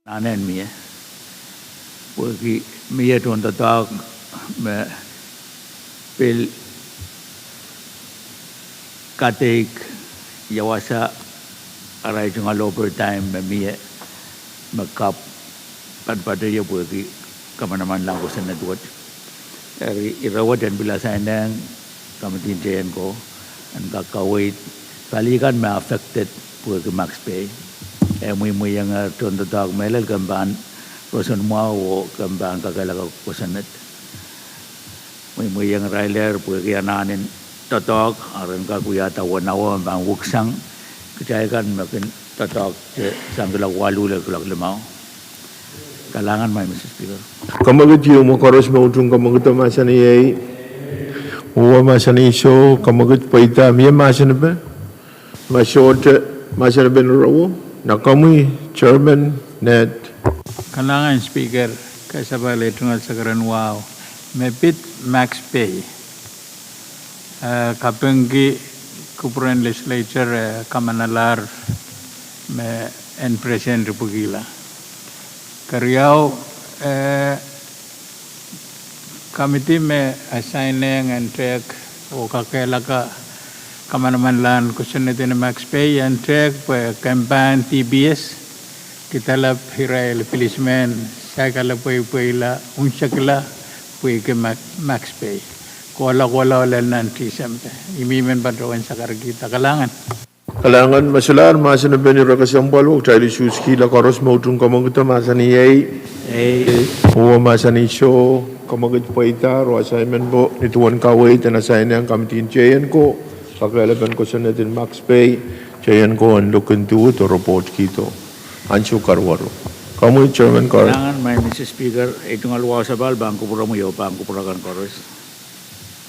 Anahne mie. Pwehki mie tohn doadoahk me pil kadeik ia wasa arail tungoal overtime me mie me kapw padapadahk pwehki kamanamanlahn kosonned wet. Eri ire wet en pil asainehng Committee en Teienko en kak kaweid pali kan me affected pwehki max pay. E mweimweiengehr tohn doadoahk mehlel komw pahn roson mwahu oh komw pahn kakehlaka kosonned. Mweimweiengerailehr pwehki anahnen doadoahk, a ren kak wiahda weneu me pahn wiksang kitail kan me kin doadoahk te sang kuloak waluh lel kuloak limau. Kalahngan, Madam Speaker. Kamwekid ieu mwo, koaros me utung kamwekid mahsanih ei. Uhwong mahsanih soh, kamwekid pweida. Mie mahsanipe? Ma sohte mahsanipen ire wet, na komwi Chairman Ned. Kalahngan Speaker, kasapahl ei tungoal sakaradahn wahu me pid max pay. Eh, kapingki kupwuren Legislature, eh, kamanalahr me en President ipwikihla. Keriau, eh, committee me asainehng en tehk oh kakehlaka kamanamanlahn kosonned en max pay en tehk pwe komw pahn D B S kidalap irail pilismen saikala pweipweila unsekla pwehki max pay. Kohla kohla lel nan Tisempe. I men patohwan sakarkihda. Kalahngan. Kalahngan. Ma solahr mahsanipen ire kesempwal wet, kitail usuhskihla. Koaros me utung kamwekid mahsanih ei. Ei. Uhwong mahsanih soh, kamwekid pweida. Oh assignment pwe nin duwen kaweid en asainehng Committee en Teienko kakehlapen kosonned en max pay, Teienko en look into it oh report kihdo. Ansou karuwaru. Komwi Chairman Karen. Kalahngan, Madam Speaker, ei tungoal wahu sapahl pahn kupwuromwi oh pahn kupwur akan koaros.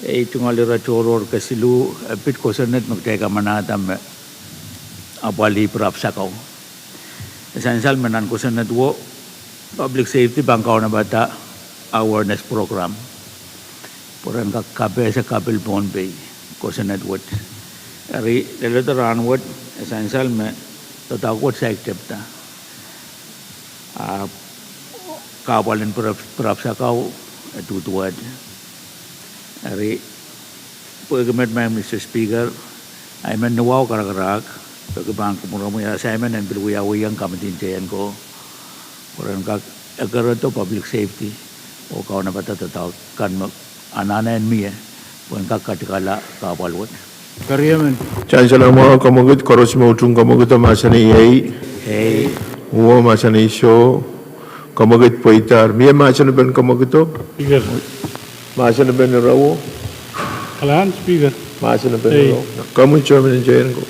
Ei tungoal ire tohrohr kesiluh, e pid kosonned me kitail kamanahda me apwalih pirap sakau. E sansal me nan kosonned wet, Public Safety pahn kaunopada awareness program pwe ren kak kapehse kapil Pohnpei kosonned wet. Eri leledo rahn wet, e sansal me doadoahk wet saik tepda. A kahpwal en pirap, pirap sakau, e duduwehte. Eri pwehki met, Madam Speaker, I men ni wahu karakarahk, pwehki pahn kupwuromwi assignment en pil wiawihong Committee en Teienko pwe ren kak ekerodo Public Safety oh kaunopada doadoahk kan me anahne mie pwe en kak katikala kahpwal wet. Kariamen. Sansal mwahu, kamwekid. Koaros me utung kamwekido mahsanih ei. Ei. Uhwong mahsanih soh, kamwekid pweidahr. Mie mahsanipen kamwekido? Speaker. Mahsanipen ire wet? Kalahngan Speaker. Mahsanipen ire wet? Ei. Komwi Chairman en Teienko.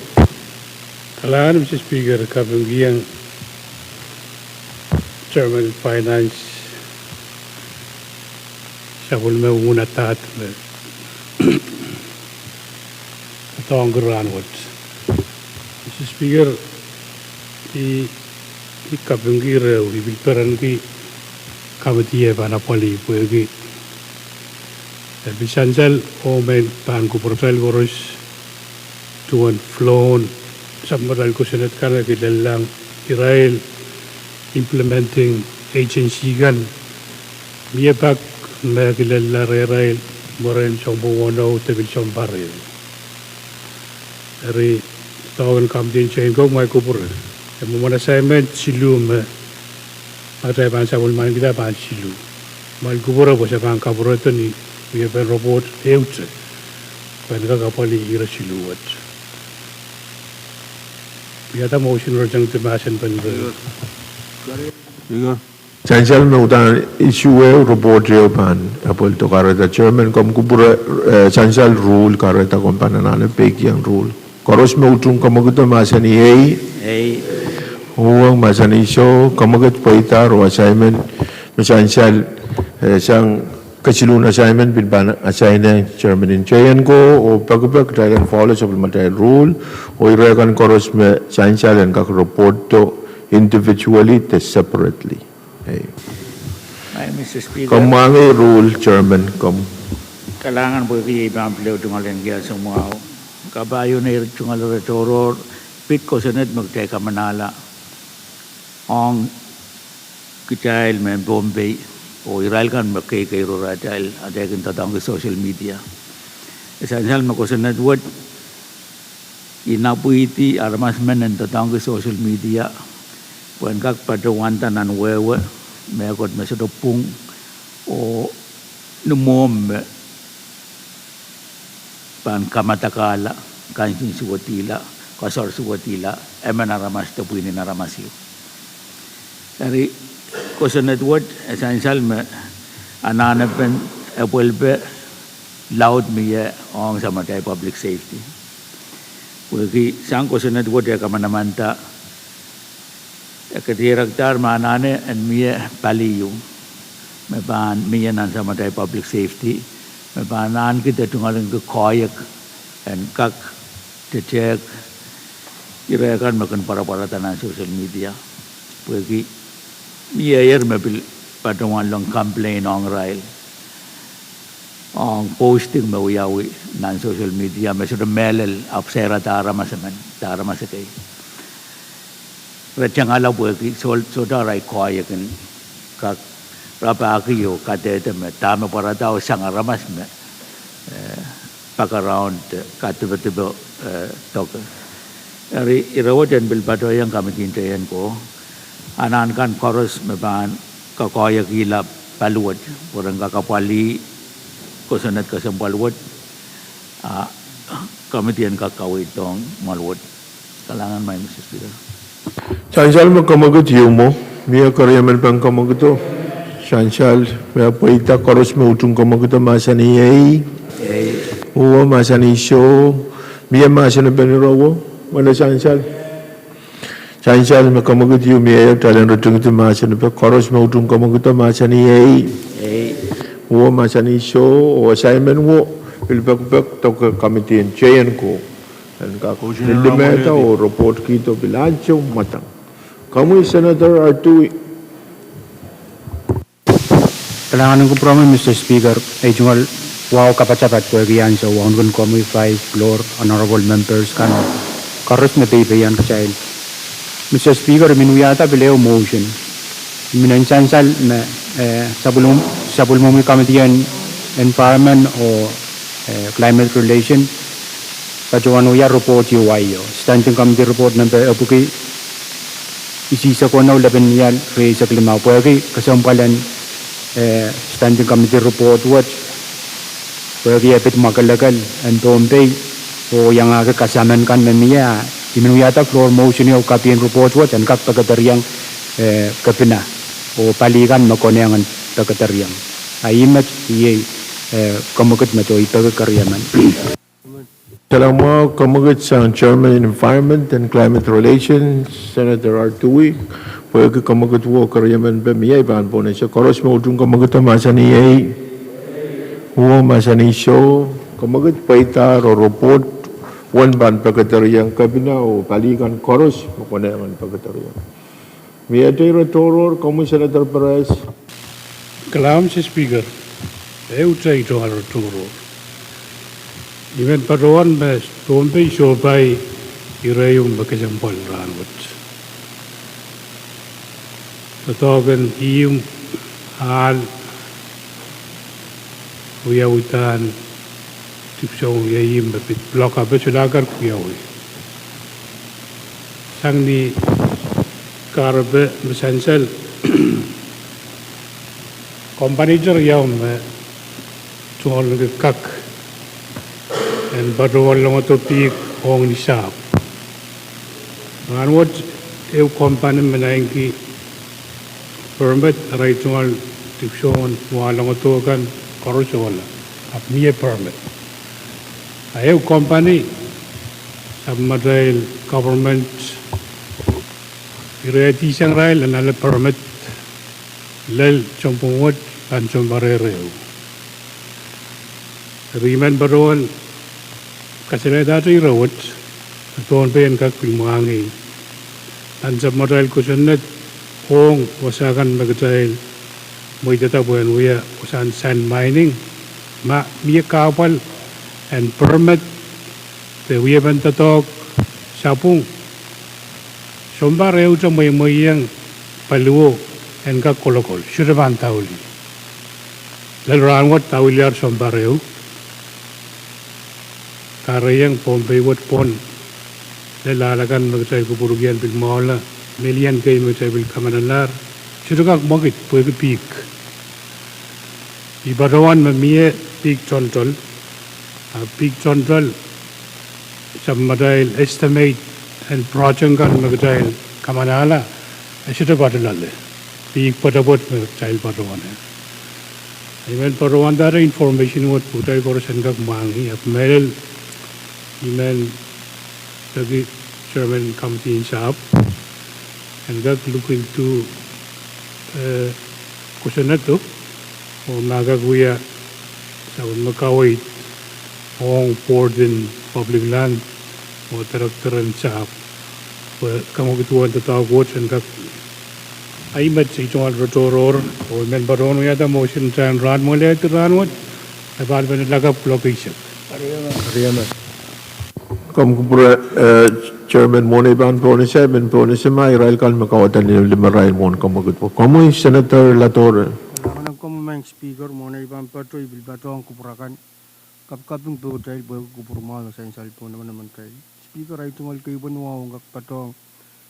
Kalahngan Mister Speaker, kapingkihong Chairman Finance sapwellime unadaht me doadoahngki rahn wet. Mister Speaker, I, I kapingki ire, I pil perenki committee e pahn apwalih pwehki e pil sansal oh men pahn kupwuratail koaros duwen floor, sapwellimatail kosonned kan e kilelelahng irail implementing agency kan. Mie pak me kilelehla rehrail mwaren sounpwong weneu de pil sounpar ehu. Eri, doadoahk en Committee en Teienko, kumwail kupwure. E mwomwen assignment siluh me ma kitail pahn sapwellimanikihda pahn siluh. Kumwail kupwure pwe se pahn kapwuredo ni wiepen report ehute pwe en kak apwalih ire siluh wet. Wiahda motion, rocheng de mahsanipen ire. Sansal me uhdahn issue ehu, report ehu pahn apwalido, kahrehda Chairman komw kupwure, eh, sansal rule, kahrehda komw pahn anahne peikiong rule. Koaros me utung kamwekido mahsanih ei. Ei. Uhwong mahsanih soh, kamwekid pweidahr oh assignment me sansal, eh, sang kesiluhn assignment pil pahn assignehng Chairman en Teienko oh pekipek kitail en follow sapwellimatail rule oh ire kan koaros me sansal en kak reporto individually de separately. Ei. Madam Speaker. Komw mwahngih rule, Chairman, komw. Kalahngan pwehki ei pahn pil tungoal en kiasemwahu. Kapahieu nei tungoal ire tohrohr, pid kosonned me kitail kamanahla ong kitail mehn Pohnpei, oh irail kan me keikei rehtail atail kin doadoahngki social media. E sansal me kosonned wet inapwihdi aramas men en doadoahngki social media pwehn kak patohwanda nan wehwe mehkot me sohte pwung oh ni mwohmw me pahn kamadakala, kansensuwedihla, koasor suwedihla emen aramas de pwihn en aramas ieu. Eri kosonned wet e sansal me anahnepen epwelpe laud mie ong samatail public safety. Pwehki sang kosonned wet e kamanamanda, e kedirekdahr me anahne en mie pali ieu me pahn mie nan samatail public safety me pahn ahneki de tungoalenki koahiek en kak tetehk ire kan me kin pwarapwarada nan social media. Pwehki mieier me pil patohwan long complain ong irail ong posting me wiawi nan social media me sohte mehlel ahpw sairada aramas emen de aramas ekei. Re tengala pwehki sohte arail koahiek en kak rapahki oh kadehde me dahme pwarada oh sang aramas me background kadipedipo doke. Eri ire wet en pil patohiong committee en teienko, anahn kan koaros me pahn kakoahiekihla paliwet pwe ren kak apwalih kosonned kesempwal wet, a committee en kak kaweid ong mwahl wet. Kalahngan, Madam Speaker. Sansal me kemwekid ieu mwo, mie keriemen pahn kemwekido? Sansal me pweida, koaros me utung kemwekido mahsanih ei. Uwo mahsanih soh. Mie mahsenipen ire uwo? Mwohn sansal, sansal me kemwekid ieu mie, kitail en ritingdi mahsenipe, koaros me utung kemwekido mahsanih ei. Uwo mahsanih soh. Oh assignment wo, pil pekipek doke committee en teienko en kak lilimehda oh report kihdo pil ansou mwadang. Komwi Senator Artui. Kalahngan en kupwuromwi, Mister Speaker. Ei tungoal wahu kapatapat pwehki ansou, wauneki komwi, Vice, Floor, Honorable Members kan, koaros me peipeiong kitail. Mister Speaker, I men wiahda pil ehu motion. I men sansal me sapwellimomwi committee en Environment oh Climate Relation patohwan wia report ieu, Standing Committee Report nempe epwiki isihsek weneu, lepin ial rieisek limau, pwehki kesempwal en Standing Committee Report wet pwehki e pid mwakelekel en Pohnpei oh iangahki kasamen kan me mie, a I men wiahda floor motion ieu, copy en report wet en kak pekedereiong kepina oh pali kan me konehng en pekedereiong. A ih met, iei kemwekid me I peki keriemen. Kalahngan, kemwekid sang Chairman en Environment and Climate Relations, Senator Artui, pwehki kemwekid wo keriemen pe mie, I pahn pohnese, koaros me utung kemwekido mahsanih ei. Uwo mahsanih soh. Kemwekid pweidahr oh report wen pahn pekedereiong kepina oh pali kan koaros me konehng en pekedereiong. Miehte ire tohrohr? Komwi Senator Perez. Kalahngan, Mister Speaker. Ehute ire tohrohr. I men patohwan me Pohnpei sohpai ire ieu me kesempwal rahnwet. Doadoahk en ihmw, ahl, wiawidahn dipwisoun ihmw me pid block ape solahr kak wiawi. Sang ni kahrepe me sansal, kompanihte riau me tungoalenki kak en patohwan longodo pihk ong ni sahpw. Rahnwet ehu kompani me naineki permit, arail tungoal dipwisoun wah longodo kan koaros ohla, ahpw mie permit. A ehu kompani, sapwellimatail government irehdihsang irail en ale permit lel sounpwong wet pahn sounpar ehu. Eri I men patohwan kasalehdahte ire wet me Pohnpei en kak pil mwahngih nan sapwellimatail kosonned ong wasa kan me kitail mweidada pwehn wia wasahn sand mining, ma mie kahpwal en permit de wiepen doadoahk sapwung. Sounpar ehute mweimweiong paliwo en kak kolokol, sohte pahn dawili. Lel rahnwet dawiliar sounpar ehu. Kahrehiong Pohnpei wet pwon, lel ahl akan me kitail kupwurki en pil mwahula, million kei me kitail pil kamanalahr, sohte kak mwekid pwehki pihk. Ih patohwan me mie pihk toantoal, a pihk toantoal, sapwellimatail estimate en project kan me kitail kamanala, e sohte patoh loale. Pihk pwetepwet me kitail patohwan. I men patohwandahte information wet pwe kitail koaros en kak mwahngih, ahpw mehlel I men peki chairman committee en sahpw en kak look into, eh, kosonnedo, oh ma kak wia sapwellime kaweid ong board en public land oh director en sahpw, pwe kamwekid wet, doadoahk wet en kak, ahi met ei tungoal re tohrohr, oh I men patohwan wiahda motion en rahn, mwelehdi rahnwet, e pahn pahn lakapw kuloak eisek. Komw kupwure, eh, chairman, mwohn ei pahn pohnese, I men pohnese ma irail kan me kauwada ni limarail mwohn kamwekid pwe. Komwi Senator Latore. Kalahngan en komwi Madam Speaker, mwohn ei pahn patoh I pil patohwan kupwur akan, kapikaping pohtail pwehki kupwur mwahu me sansal pohn emenemen kitail. Speaker, ahi tungoal keipweni wahu en kak patohwan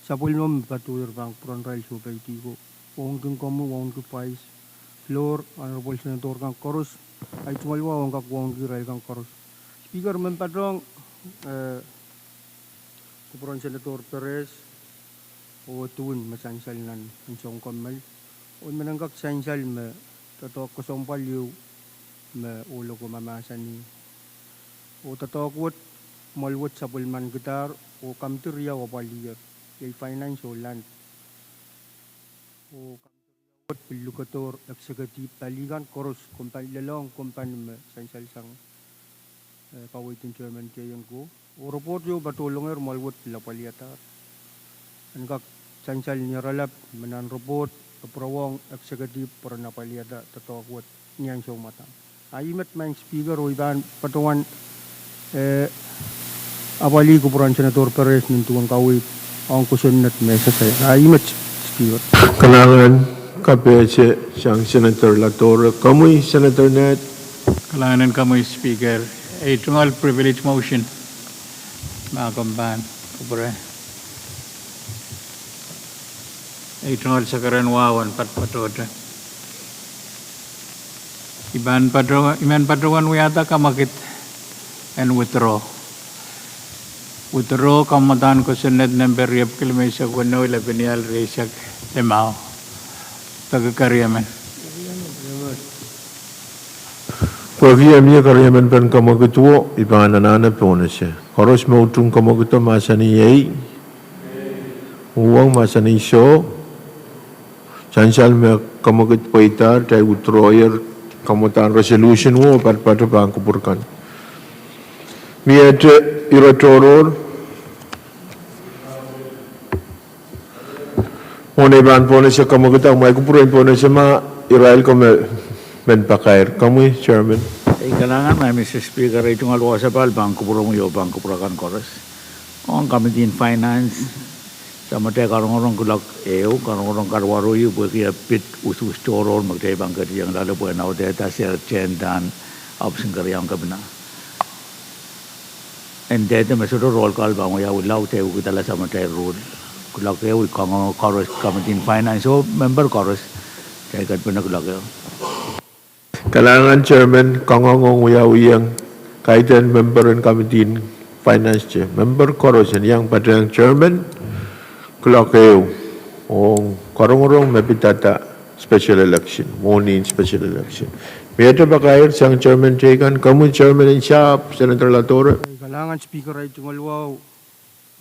sapwellime me patohdo pahn kupwuren irail soupeidi ko, wauneki komwi, wauneki Vice, floor, Honorable Senator kan koaros, ahi tungoal wahu en kak wauneki irail kan koaros. Speaker, I men patohwan, eh, kupwuren Senator Perez, oh duwen me sansal nan soun kommoal, oh I men kak sansal me doadoahk kesempwal ieu me ohl oko mahmahsanih. Oh doadoahk wet, mwoal wet sapwellimankidahr, oh kamidi riau apwalier, iei finance oh land. Oh wet pil lukedohr executive pali kan koaros, komw pahn lelohng, komw pahn me sansal sang, eh, kaweid en chairman teikan ko. Oh report ieu patoh longer mwoal wet pil apwaliadahr. En kak sansal ni aralap me nan report e pwurowong executive pwe ren apwaliada doadoahk wet ni ansou mwadang. Ahi met Madam Speaker, oh I pahn patohwan, eh, apwalih kupwuren Senator Perez nin duwen kaweid ong kosonned me sehse. Ahi met Speaker. Kalahngan kapehse sang Senator Latore, komwi Senator Ned. Kalahngan en komwi Speaker, ei tungoal privilege motion ma komw pahn kupwure. Ei tungoal sekeren wahu en patpatohte. I pahn pato-, I men patohwan wiahda kamwekid en withdraw. Withdraw kamwadahn kosonned nempe riepwiki limeisek weneu, lepenial rieisek limau. Peki keriemen. Pwehki e mie keriemen pen kamwekido, I pahn anahne pohnese. Koaros me utung kamwekido mahsanih ei. Uhwong mahsanih soh. Sansal me kamwekid pweidahr, kitail withdrawer kamwadahn resolution wo, patpato pahn kupwur kan. Miehte ire tohrohr. Mwohn ei pahn pohnese kamwekido, kumwail kupwuren pohnese ma irail ko me men pakair. Komwi Chairman. Ei kalahngan Madam Speaker, ei tungoal wasapahl pahn kupwuromwi oh pahn kupwur akan koaros. Ong Committee en Finance, samatail karongorong kuloak ehu, karongorong karuwaru ieu pwehki e pid usuhs tohrohr me kitail pahn ketieng loale pwe en audehda sehrtehn dahn ohpis en keriaun kepina. En dehde me sohte roll call pahn wiawi lao kitail wekidala samatail ruhl. Kuloak ehu I kangoange koaros Committee en Finance oh member koaros, kitail ket pene kuloak ehu. Kalahngan Chairman, kangoange ong wiawiong kaidehn member en Committee en Finance te. Member koaros en iang patehng Chairman kuloak ehu ong karongorong me pidada special election, mwohnin special election. Miehte pakair sang Chairman teikan, komwi Chairman en sahpw, Senator Latore. Kalahngan Speaker, ei tungoal wahu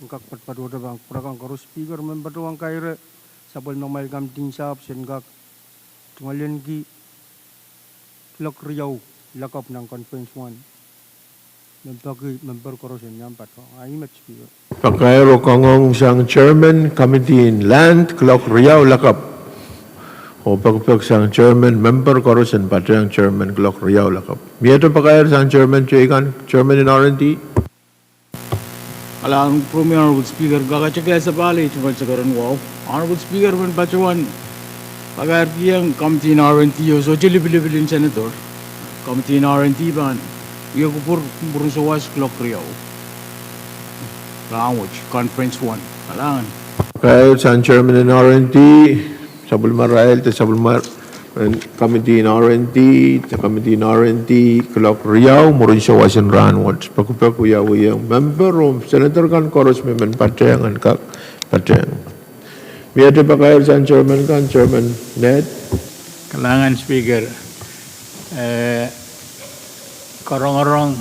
en kak patpatohte pahn kupwur akan koaros. Speaker, I men patohwan kaire sapwellimamwail Committee en sahpw en kak tungoalenki kuloak riau lakapw nan conference one. Member koaros en iang patohwan. Ahi met Speaker. Pakair oh kangoange sang Chairman Committee en Land kuloak riau lakapw. Oh pekipek sang Chairman, member koaros en patehng Chairman kuloak riau lakapw. Miehte pakair sang Chairman teikan, Chairman en R and D. Kalahngan pwuromwi Honorable Speaker, kakatakehla sapahl ei tungoal sekeren wahu. Honorable Speaker, I men patohwan Pakairkihong committee en R and D oh sohte lipilipil en senator. Committee en R and D pahn wia kupwur mwurin sawas clock riau rahnwet, conference one. Kalahngan. Pakair sang chairman en R and D, sapwellimarail de sapwellimarail committee en R and D, de committee en R and D clock riau mwurin sawas en rahnwet. Pekipek wiawihong member oh senator kan koaros me men patehng en kak patehng. Miehte pakair sang chairman kan, Chairman Ned. Kalahngan Speaker. Eh, korongorong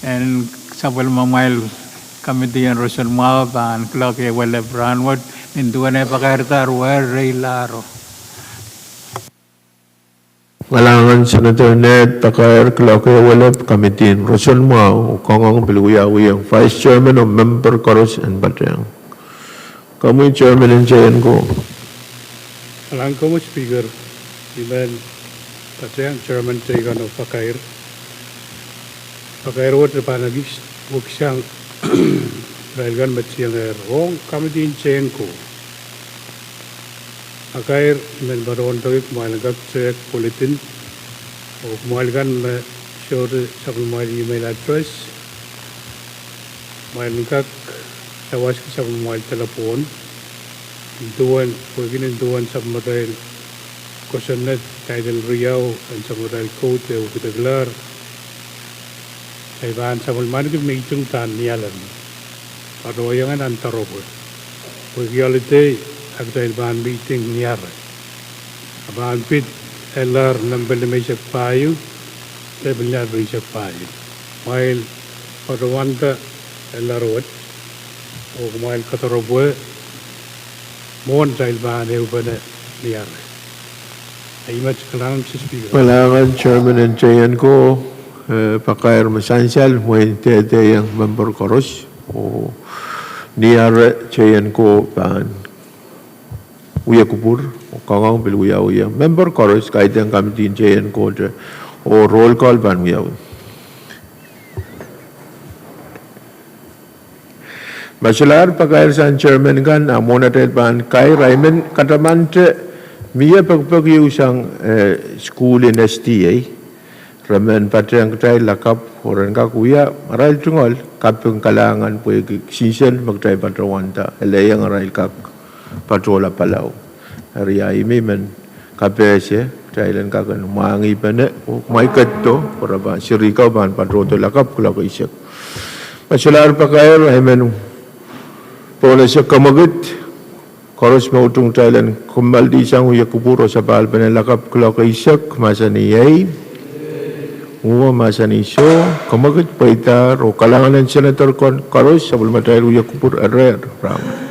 en sapwellimamwail committee en roson mwahu pahn clock ehu welep rahnwet, nin duwen eh pakairdahr wereilahro. Kalahngan Senator Ned, pakair clock ehu welep committee en roson mwahu, kangoang pil wiawihong vice chairman oh member koaros en patehng. Komwi chairman en J N Co. Kalahngan komwi Speaker, I men patehng chairman teikan oh pakair. Pakair wet pahn ekis weksang irail kan me tiengehr ong committee en J N Co. Pakair I men patohwan peki kumwail en kak tehk bulletin, oh kumwail kan me sohte sapwellimamwail email address, kumwail en kak sawaski sapwellimamwail delepwohn, nin duwen, pwehki nin duwen sapwellimatail kosonned title riau en sapwellimatail code ehu kidekilahr, kitail pahn sapwellimaniki meiting pahn ni Alem, patohwanohng nan doaropwe, pwehki holiday, a kitail pahn meiting ni Are. A pahn pid elahr nempe limeisek pahieu, de pil elahr rieisek pahieu. Kumwail patohwanda elahr wet, oh kumwail kadoaropwe mwohn atail pahn ehupene ni Are. Ei met, kalahngan Mister Speaker. Kalahngan chairman en J N Co, eh, pakair me sansal, mwein dehdehiong member koaros, oh ni Are J N Co pahn wia kupwur, oh kangoang pil wiawihong member koaros, kaidehn committee en J N Co te, oh roll call pahn wiawi. Ma solahr pakair sang chairman kan, a mwohn atail pahn kair, I men katamante mie pekipek ieu sang, eh, sukuhl en S D A. Re men patehng kitail lakapw, oh ren kak wia arail tungoal kaping kalahngan pwehki kisinsen me kitail patohwanda, elehieng arail kak patohla palau. Eri I men kapehse kitail en kak en mwahngih pene, oh kumwail ketdo, oh re pahn, seri ko pahn patohdo lakapw kuloak eisek. Ma solahr pakair, I men pohnese kamwekid koaros me utung kitail en kommoaldi sang wia kupwur oh sapahl pene lakapw kuloak eisek, mahsanih iei, oh mahsanih soh, kamwekid pweidahr, oh kalahngan en senator kan koaros, sapwellimatail wia kupwur erehr rahnwet.